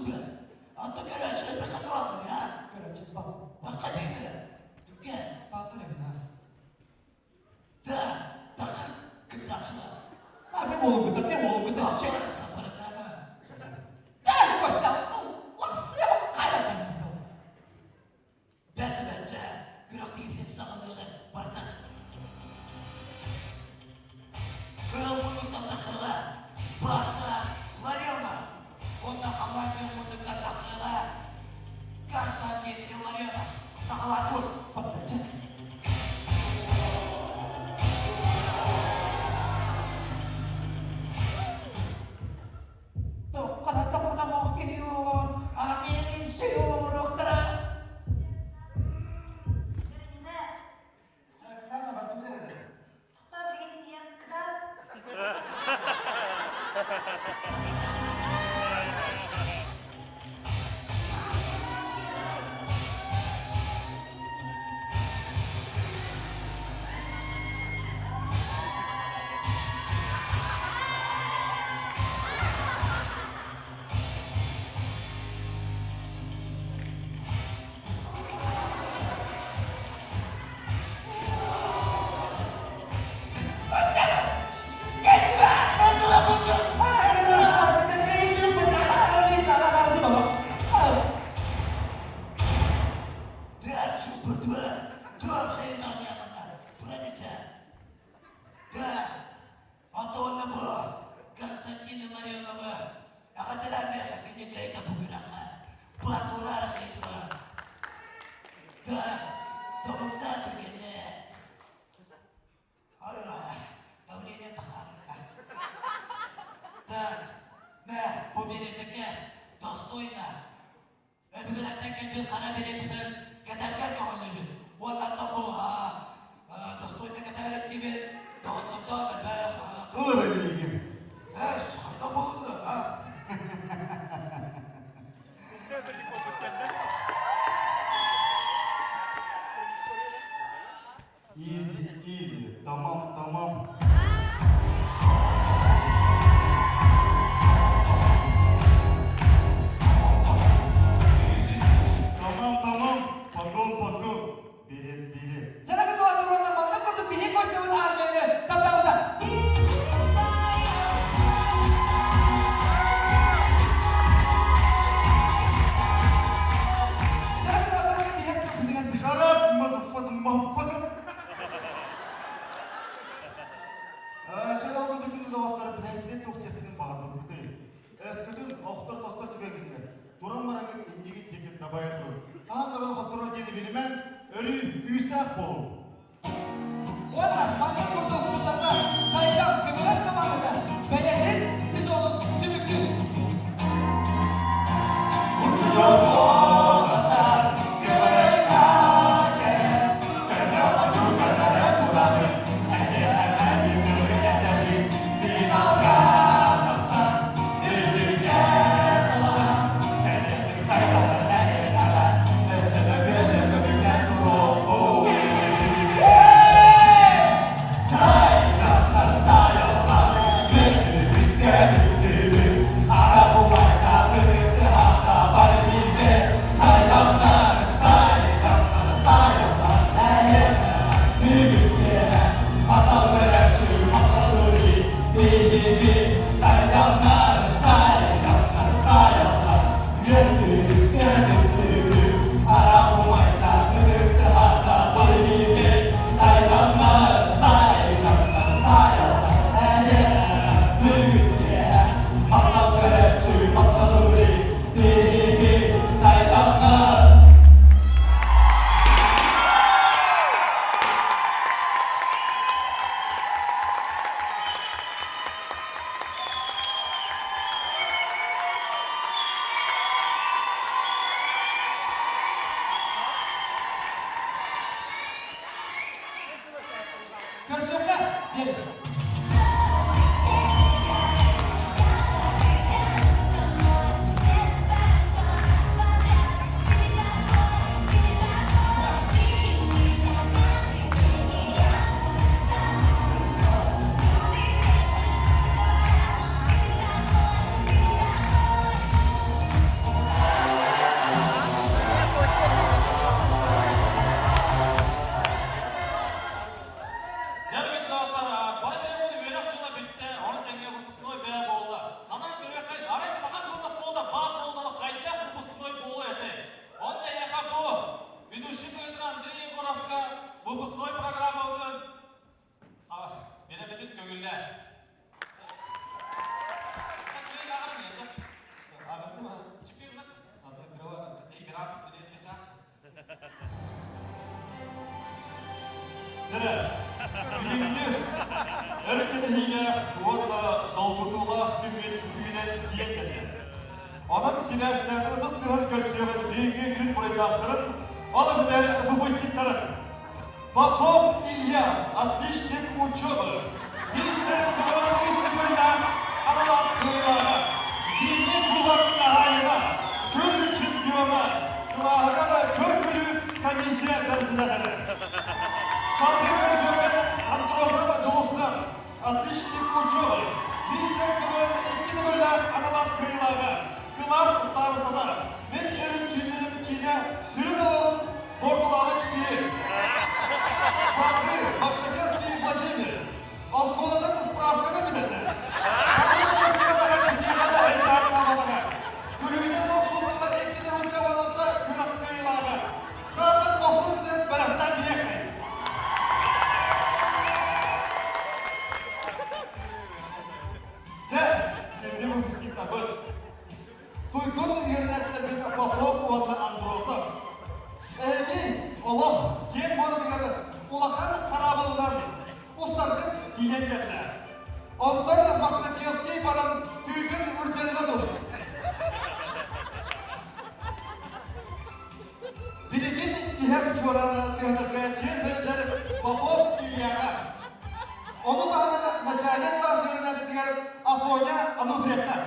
Тугуйда. Антон көрөөччүлэр да хатылааллар, а? Көрөөччү бал. Такка дииллэрэ. Түргэн. Баллар эбит, а? Да, такка кыттааччылар. А, мен уолум кытта, мен уолум кытта. Саппары, саппарыннама. Чай, Костя, лахсыа хайа Бэрт бэрчэ, күрэхтииртэн саҕалыаҕы барда. Кыыл муннуктан тахыаҕа, Спарта Ларионов уонна Халлаан муннуктан тахыаҕа Константин Илларионов саҕалаатыбыт. Бардаччы. Тоққара тоқотомох киһи олон, Амири олоруохтара. Көрүнүмэ. Оксана, бардым эрэ. Тохтоо билигин тиийэн кытаат. Да, Антона бу Константин Илларионовы эҕэрдэлээмиэхэ кини кыайда бу күрэххэ. Батурар хитро. Да, тобуктаа түргэнэ. Ай, давление тахаарыта. Так, мэ, бу бириэтэкэ достойно. Өбүгэлэртэн кэлбит хара бириэппитин кэтэргэр көҥүллүүбүт. Уонна оттон бу достойно кэтэр өттүбүт доҕоттордоон элбэх Ылыр илиигин. Эс, хайдах буолунна, а? Easy, easy. Tamam, tamam. Tamam, tamam. Погон, погон. Берет, берет. Чаракы туатыр онна манна курдук биһи Костябыт армияны таптаабыта. Чаракы туатыр онна биһи купутугар Шарап, мазафаза, махбака. Чайалгы дүкүнү доҕоттор билэһиттэн туох диэхпитин баҕарбыппытый. Өскөтүн охтор тостор түгэҥҥитигэр туран бараҥҥыт иннигит диэки дабайа турун. Хаһан даҕаны хотторор диэни билимэҥ, өрүү күүстээх буолуҥ. Уонна манна курдук тутарга сайдам КВН хамаандата бэйэтин сезонун түмүктүүр. Чэрэ, бүгүҥҥү өр кэтэһиилээх уонна долгутуулаах күммүт үүнэн тиийэн кэллэ. Онон сибээстээн ытыс тыаһын көрсүөҕүн бүгүҥҥү күн буруйдаахтарын, ол эбэтэр выпускниктарын. Попов Илья, отличник учебы, мистер КВН үс төгүллээх анал кыайыылааҕа, Зимний кубок хаһаайына, күн чемпиона, кылааһыгар көр-күлүү комиссия председателэ. Салгыы көрсүөххэ Андросов Дьулусхан, отличник учебы, мистер КВН икки төгүллээх анал кыайыылааҕа, кылаас старостата, Мин өрүн түүннэрим киинэ сүрүн олоҕун буортулаабыт киһи. Салгыы Мохначевский Владимир оскуолатын справканы бүтэрдэ. Ханна көстүбэтэҕэ, кимиэхэ да өйдөөн хаалбатаҕа. Күлүүнэ суох шуткалар икки тыһыынча уон күрэх кыайыылааҕа. Саатар 90 сент бэлэхтээн биһиэхэй. Дьэ, күндү выпускниктарбыт. Туйгун үөрэнээччилэрбит Попов уонна Андросов. Эһиги олох киэҥ муоратыгар улахан хараабылынан устаргыт тиийэн кэллэ. Онтон Мохначевский баран түүгүн үрдэринэ тур. Билигин тиһэх чуорааны тыаһатарга чиэс бэриллэр Попов Ильяҕа. Ону таһынан начальник класс үөрэнээччитигэр Афоня Ануфриевка.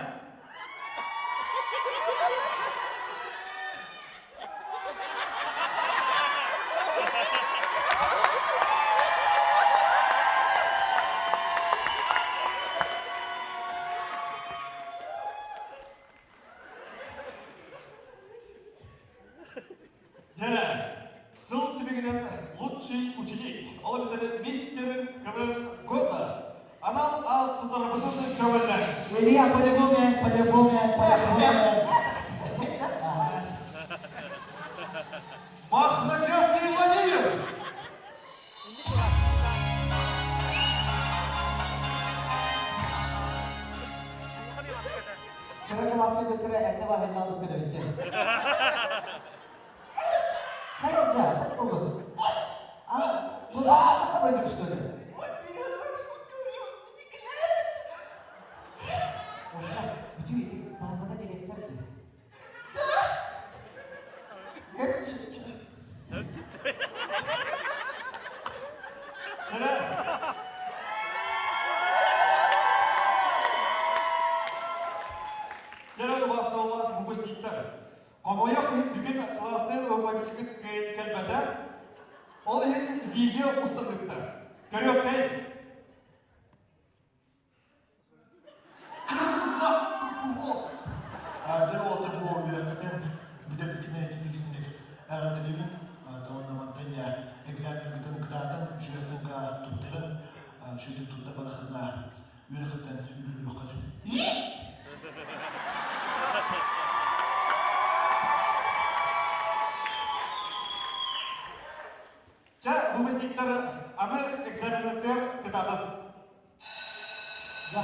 Дьэрэ, сыл түмүгүнэн лучший ученик, ол эбэтэр мистер КВН года анал аат тутарбытын көҥүллээн. Илья, по-любому, по-любому, по-любому. Мохначевский Владимир! Кыра кылааска бүттэрэ эрдэ баһыйдаан бүттэрэ бүттэ. Хайа, ханна болдун? А, bu аата қабайды что ли? Ожа, бүтү ити папата директор ди. Чэрэ убастабыллаах выпускниктар, хомойуох иһин бүгүн классный руководитель кэлбэтэ, ол иһин видео устан ыытта. Көрүөххэйин. Дьэ уолаттар бу үөрэххитин бүтэрбитинэ ититиксинник эҕэрдэлиибин. Уонна мантан экзаменнаргытын кытаатан үчүгэй сылга туттаран, үчүгэйдик туттарбатаххытына үөрэххиттэн үүрүллүөххүт. Чэ, выпускниктар аны экзаменнар кытаатан. Да.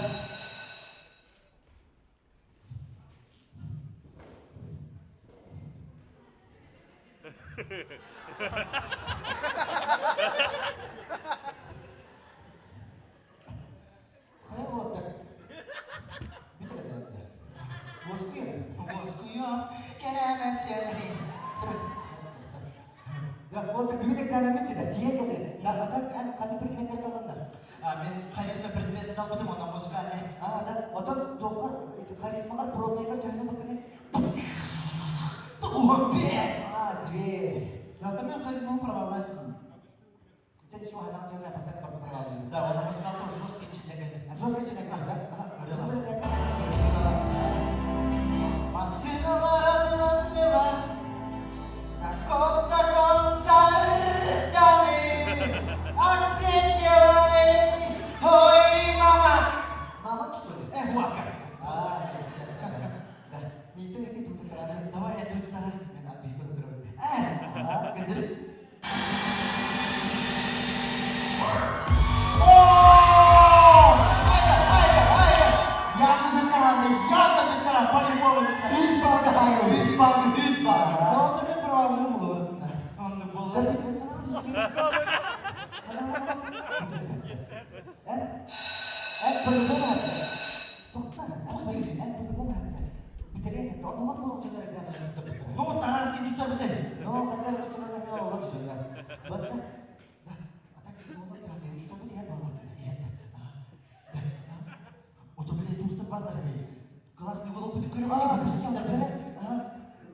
Хайа уолаттар? Бүтэ да Уоскуйар. Уоскуйуом, кэрэмэсиэм. Да, вот бүгүн экзаменмит да, тиийэн кэллэ. Да, а так эн ханнык предметтер талынна? А, мен харизма предметин талбытым, онно музыкальный. А, да, оттон туоххар харизмалар пробныйгар төһөнү быккыны? Тугуппес! А, зверь. Да, мен харизманы проваллаштым. Ты ничего, она у тебя постоянно проваливает. Да, он музыкал тоже жесткий человек. Жесткий человек, да? Массыналар атыландылар, Таков закон сарданы, Аксеньевой, ой, мама. Мама, что ли? Эх, уака. А, все, все, да. Не ты, ты тут Давай, я тут тара. Мен отбивку тут Эс, көдүр. О! Hayır, hayır, hayır. Yandı докторанды, yandı докторант, по-любому. Сүүс балга хайыр. 100 балл, 100 балл. Да, онда мен провалларым olur. Онны Да, болар. ты сам. Оннугар буолуох дьоннор экзамен туттарбыттар. Ну, Тарас не туттарбыта. Ну, хаттар туттарбыттар олор дьоннор. Батта, да, а так суолар театр, учуталбыт иһэр баллар. Иһэр да. Ото биле туохтар баллар этэй. Классный уголок бүтүп көрөҕө. Аа, выпускниктар дьэ.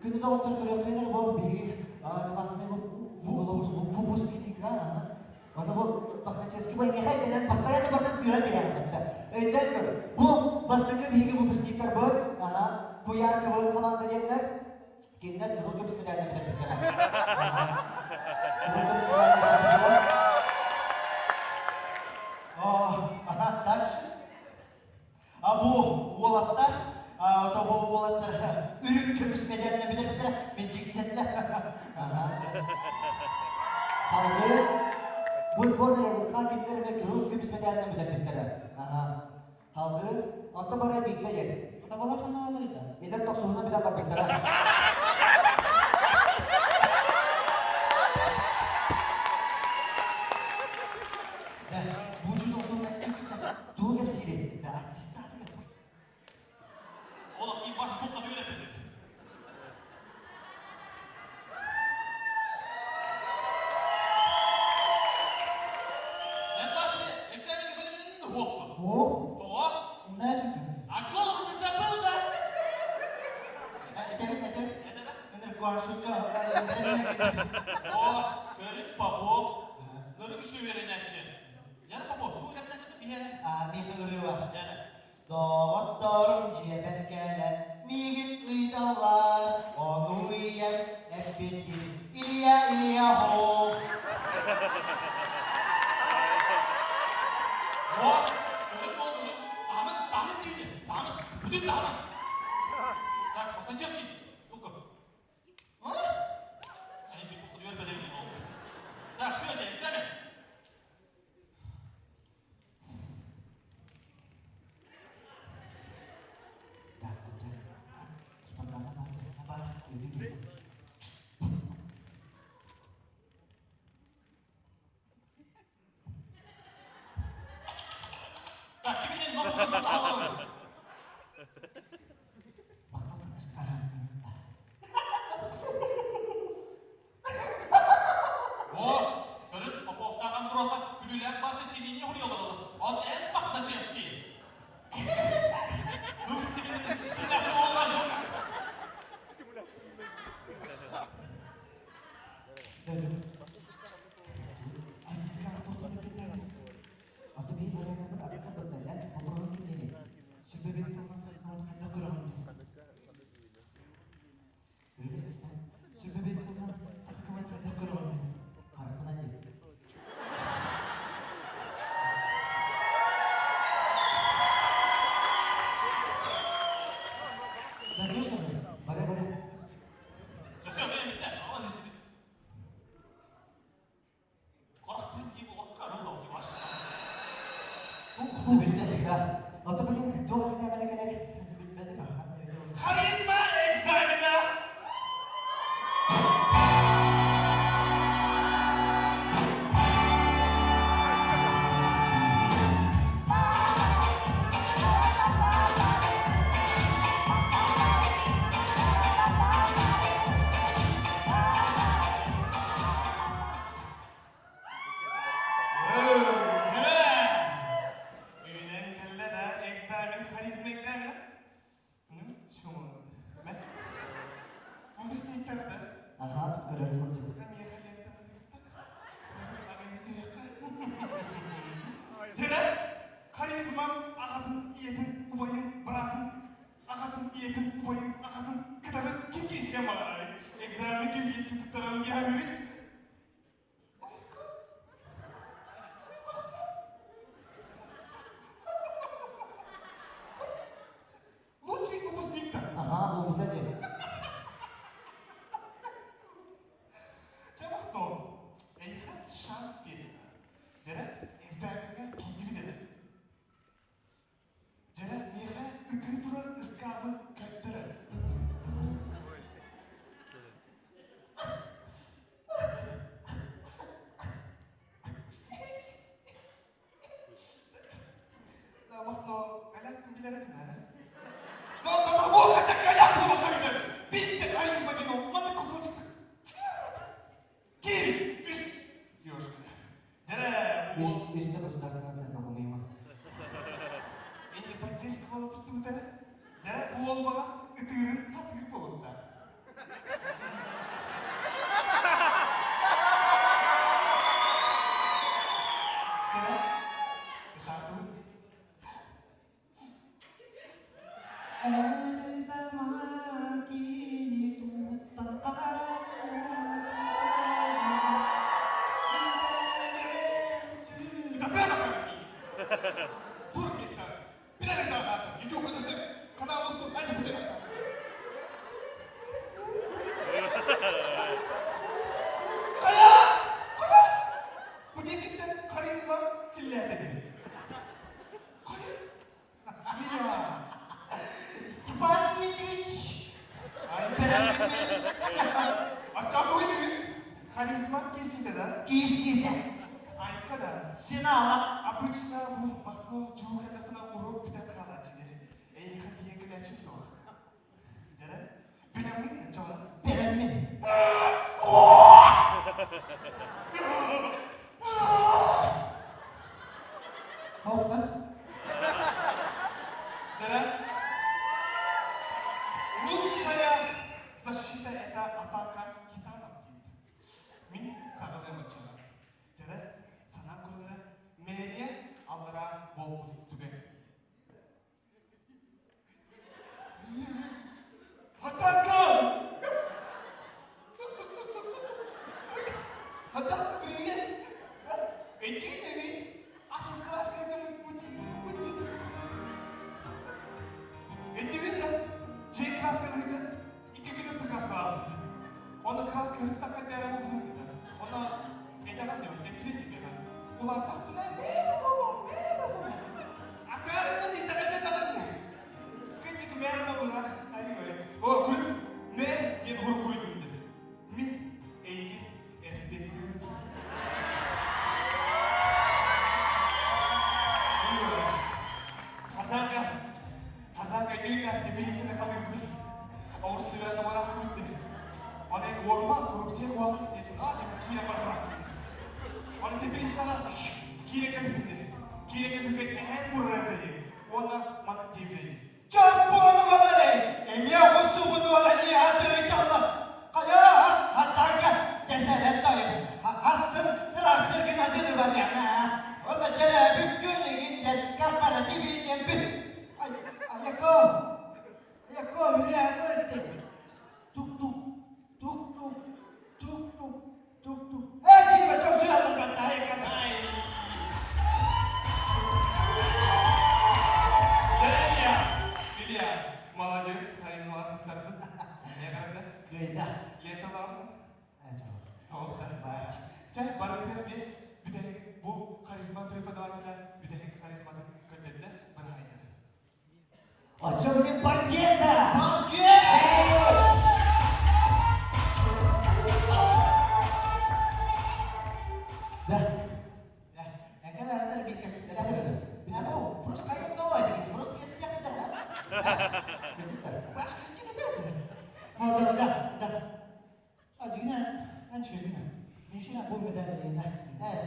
Күнү доҕоттор көрүөххэ бол биһиги классный выпускник Ону бу Мохначевский войнеха кэлэн постоянно барытын сыыһан биһэҕин Өйдөөн көр, бу бастакы биһиги выпускниктарбыт, Куйаар КВН команда диэннэр, кинилэр кыһыл көмүс медаль бүтэрбиттэрэ. Кыһыл көмүс медаль бүтэрбиттэрэ. Ага, дальше. А бу уолаттар, то бу уолаттар үрүҥ көмүс медаліне бүтэрбиттэрэ, мен жигисэтилэр. Салгыы бу сборная РСХ кинилэр эмэ кыһыл көмүс медалынан бүтэрбиттэрэ. Салгыы онто бары биирдэ диэн. Табалар ханна бааллар ita? Илэр тохсуһунан бүтэн барбыттара. Бу учуутал Тугу кэпсиирий? Да, аттестаты Олох и баш туққа үйрәппеді. Наташа, экзаменге білімнен хуоқпы. Ох. Тоға? А голову ты забыл, да? Этебит, этебит. Өнөр О, көрүк Попов. Нөрүк шүверенәчче. Яра Попов, туу кэптэн биһэ. А, миха ырыва. Доҕотторум дьиэбэр кэлэн миигин ыыталлар, ону ийэм эппитин Илья Илья хоох. О, көрүк болду. Тамын, тамын дейді. Тамын, бүтүн тамын. Так, Мохначевский, тука. А? Они бит Так, все, же, экзамен. Так, бар, иди. Так, киминен нопугун алалым. О, көрүн Поповтаган туроса күлүләк басы ширине хуриолору. Он эн Мохначевский. Ну, стимуляция болган. Да, точно? Бара, бара. Все, время бітті. Қорақтың дейбі оққа руға деп Да. Ото, блин, туох экзамена кэлэр? Харизма экзамена! Үйнен келді да экзамен, харизма экзамена. Ну, шума. Выпускниктер да. Ага, тут көрөр курдук. Жere, харизмам ағатын, иетін, убайын, быратын, ағатын, иетін, убайын, ағатын, кітабы ким кейсен маған Экзамен ким кейске туттарам диягыри. Лучший выпускник-то. Ага, бұл бұта же. Жамақто, эйха шанс береді. Жere, экзаменге китти битеді. Жere, меха үтігі турар ыскабы көттірі. Намахно, каляк билер этим, а? Но того хата каляк болмаса. ытыырын хатыыр буолуохтаах. Дьэ, ытаатыбыт. Тур места. Хайа! Хайа! Бу диэкиттэн харизма силлээтэ дии. Хайа? Илья! Степан Дмитриевич! Аччаатуй дии. Харизма кисите да? Кисите. Айка да. Финала. Обычно бу махно жуугеллафына урок бүтэн хаалааччы Эйиэхэ тиийэн кэлээччим суох. Дьэрэ, билэммин дьоно. Билэммин. Болта. Дьэрэ, лучшая защита это атака титанов диир. Мин саҕалыам оччоҕо. Дьэрэ, санаан көрүнэрэ, мэрия аллараа буолбут түгэн. Атака! Атака, привет! Иди, иди! Ахсыс класска Эддибит дьиэ краскалыыча икки күн өттө краскалаабыт. Оны краска ырыттакка бэйэм бутун деді. Оны этэҕин диэн, эппитин диэҕэ. Улааттахпына мээр буолуом, мээр буолуом. Акаарыгын итэҕэйбэтэҕин. Кынчык мээр буолуна. Айыы. О, күлүм мээр диэн урук диэн. Мин эйигин респектиибин. Однако, однако дүйнэ теплицаны халыйбыт. Ауыр сыыраны марааччыбыт. Онон уорума коррупция куһаҕан диэчи аачык киирэ баратарааччыбыт. Оны теплицаны киирэ кэбиһити. Киирэ кэбиһит эһээн турар этэ Уонна маннык диэбитэйди. Чоппуону балары эмиэ усубунуола дии атырыкалла. Хайа хаттарга тэсэрэ тайып. Астын тракторгын атылы бар яна. Оны терәбүт көнүгүнден корпоративинен бүт. Аяко, аяко үрәгі өртеді. Тук-тук, тук-тук, тук-тук, тук-тук. Э, чиге тоқсу алып ай. Илья, Илья, молодец, харизма туттардын. Не қарады? Кыйда. Лента аламын? Оқты. Чэ, барытыгар бес бүтэһик бу харизма преподавателя бүтэһик харизматын көрдөрдө бырахайдыр. Оччо бүгүн банкета! Банкет! Да. Эҥкэ даҕатар биир кэпсэтэр. Бу просто хайын новый просто кэстэхтэр. Кэчиктэр. Башка О, да, да, да. А, дигинэ, эн шөйгүнэ. Мин бу медаль на. Эс.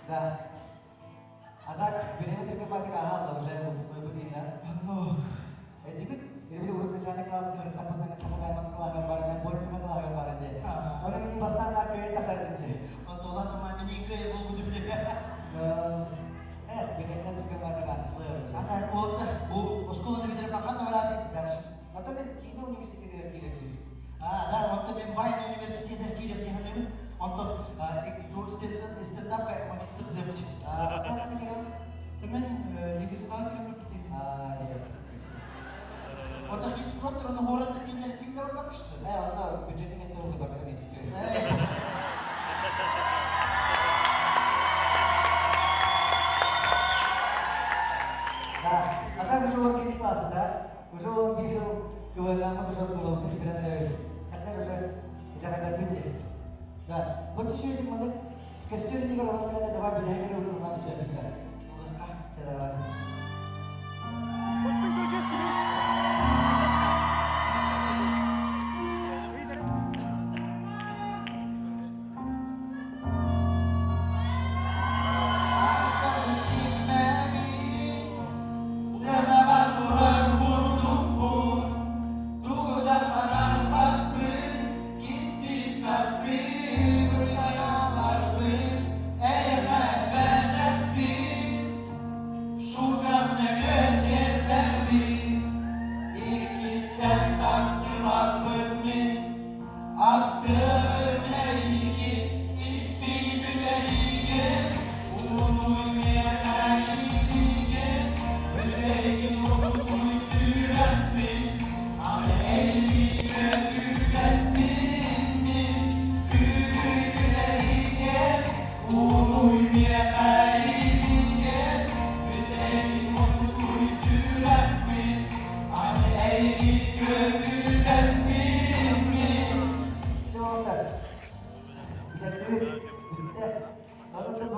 Да. А так, береме түркематик аха уже выпускной будет, да? Анно. Эдибит, эдибит урут начальный класс так вот на сахатай Москвага бар, мен бой сахаталага бар инде. Оны мен бастан нар көйен тахар димде. Онтола тума мини көй бу димде. Эх, береме түркематик аслы. Ата вот бу осколаны битереп кандай бараты дальше. Ата мен кино университетигер кире ки. А, да, онто мен Вайн университетер кире дегенемин. Онто стендап магистр демч. А, ата кандай керек? Мен ЕГСК киремеп бити. А, Онто хит скоттер оны город киндер кимде бар батышты. Э, онно бюджетный место oldu бар коммерческий. Да, а так уже он бир класса, да? Уже он бир жыл КВН, уже школа, вот Петр Когда уже это когда күнде. Да, вот еще этим мандык костюм не говорил, давай бедайгер уйду нам себя битта. Чэ, давай. Бастың көчес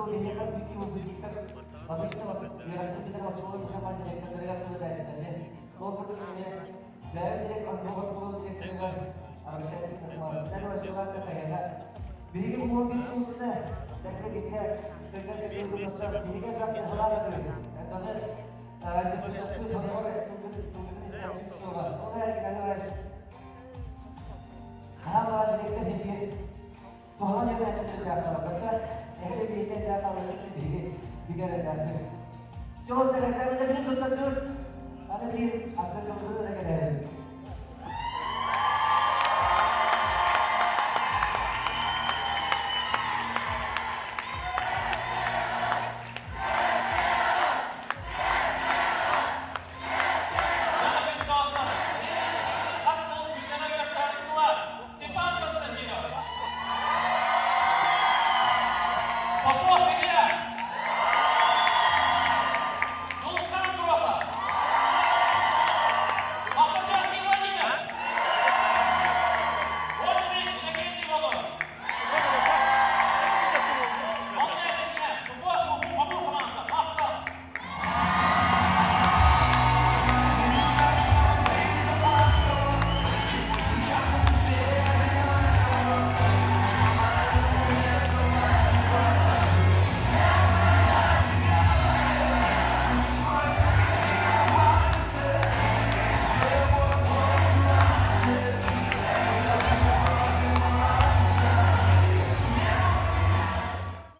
биһиги хас биирдии выпускниктар обычно үөрэхпит бүтэр оскуола бүтэр директордарыгар тыл этээччилэр. Ол курдук эмиэ бэйэбит директор бу оскуола директорыгар обращаться Даже хайата. Биһиги бу 11 сыл устата тэҥҥэ бииргэ сылдьан кэлбит биһиги элбэх сыһалаах этибит. Элбэҕи көстөхпүт, хороҕор тылгытын истээччи суоҕа. Ол эрээри Иван Хаһан директор биһиги туһаан этээччилэрдээх хаалбакка, эһиги биирдэ хаалбакка биһиги бигэрэтээхпит. Чоҕуттар экзаменнарбытын туттардыбыт. Аны биир оценкабытын эрэ кэлээбит. Степан Константинов! Попов!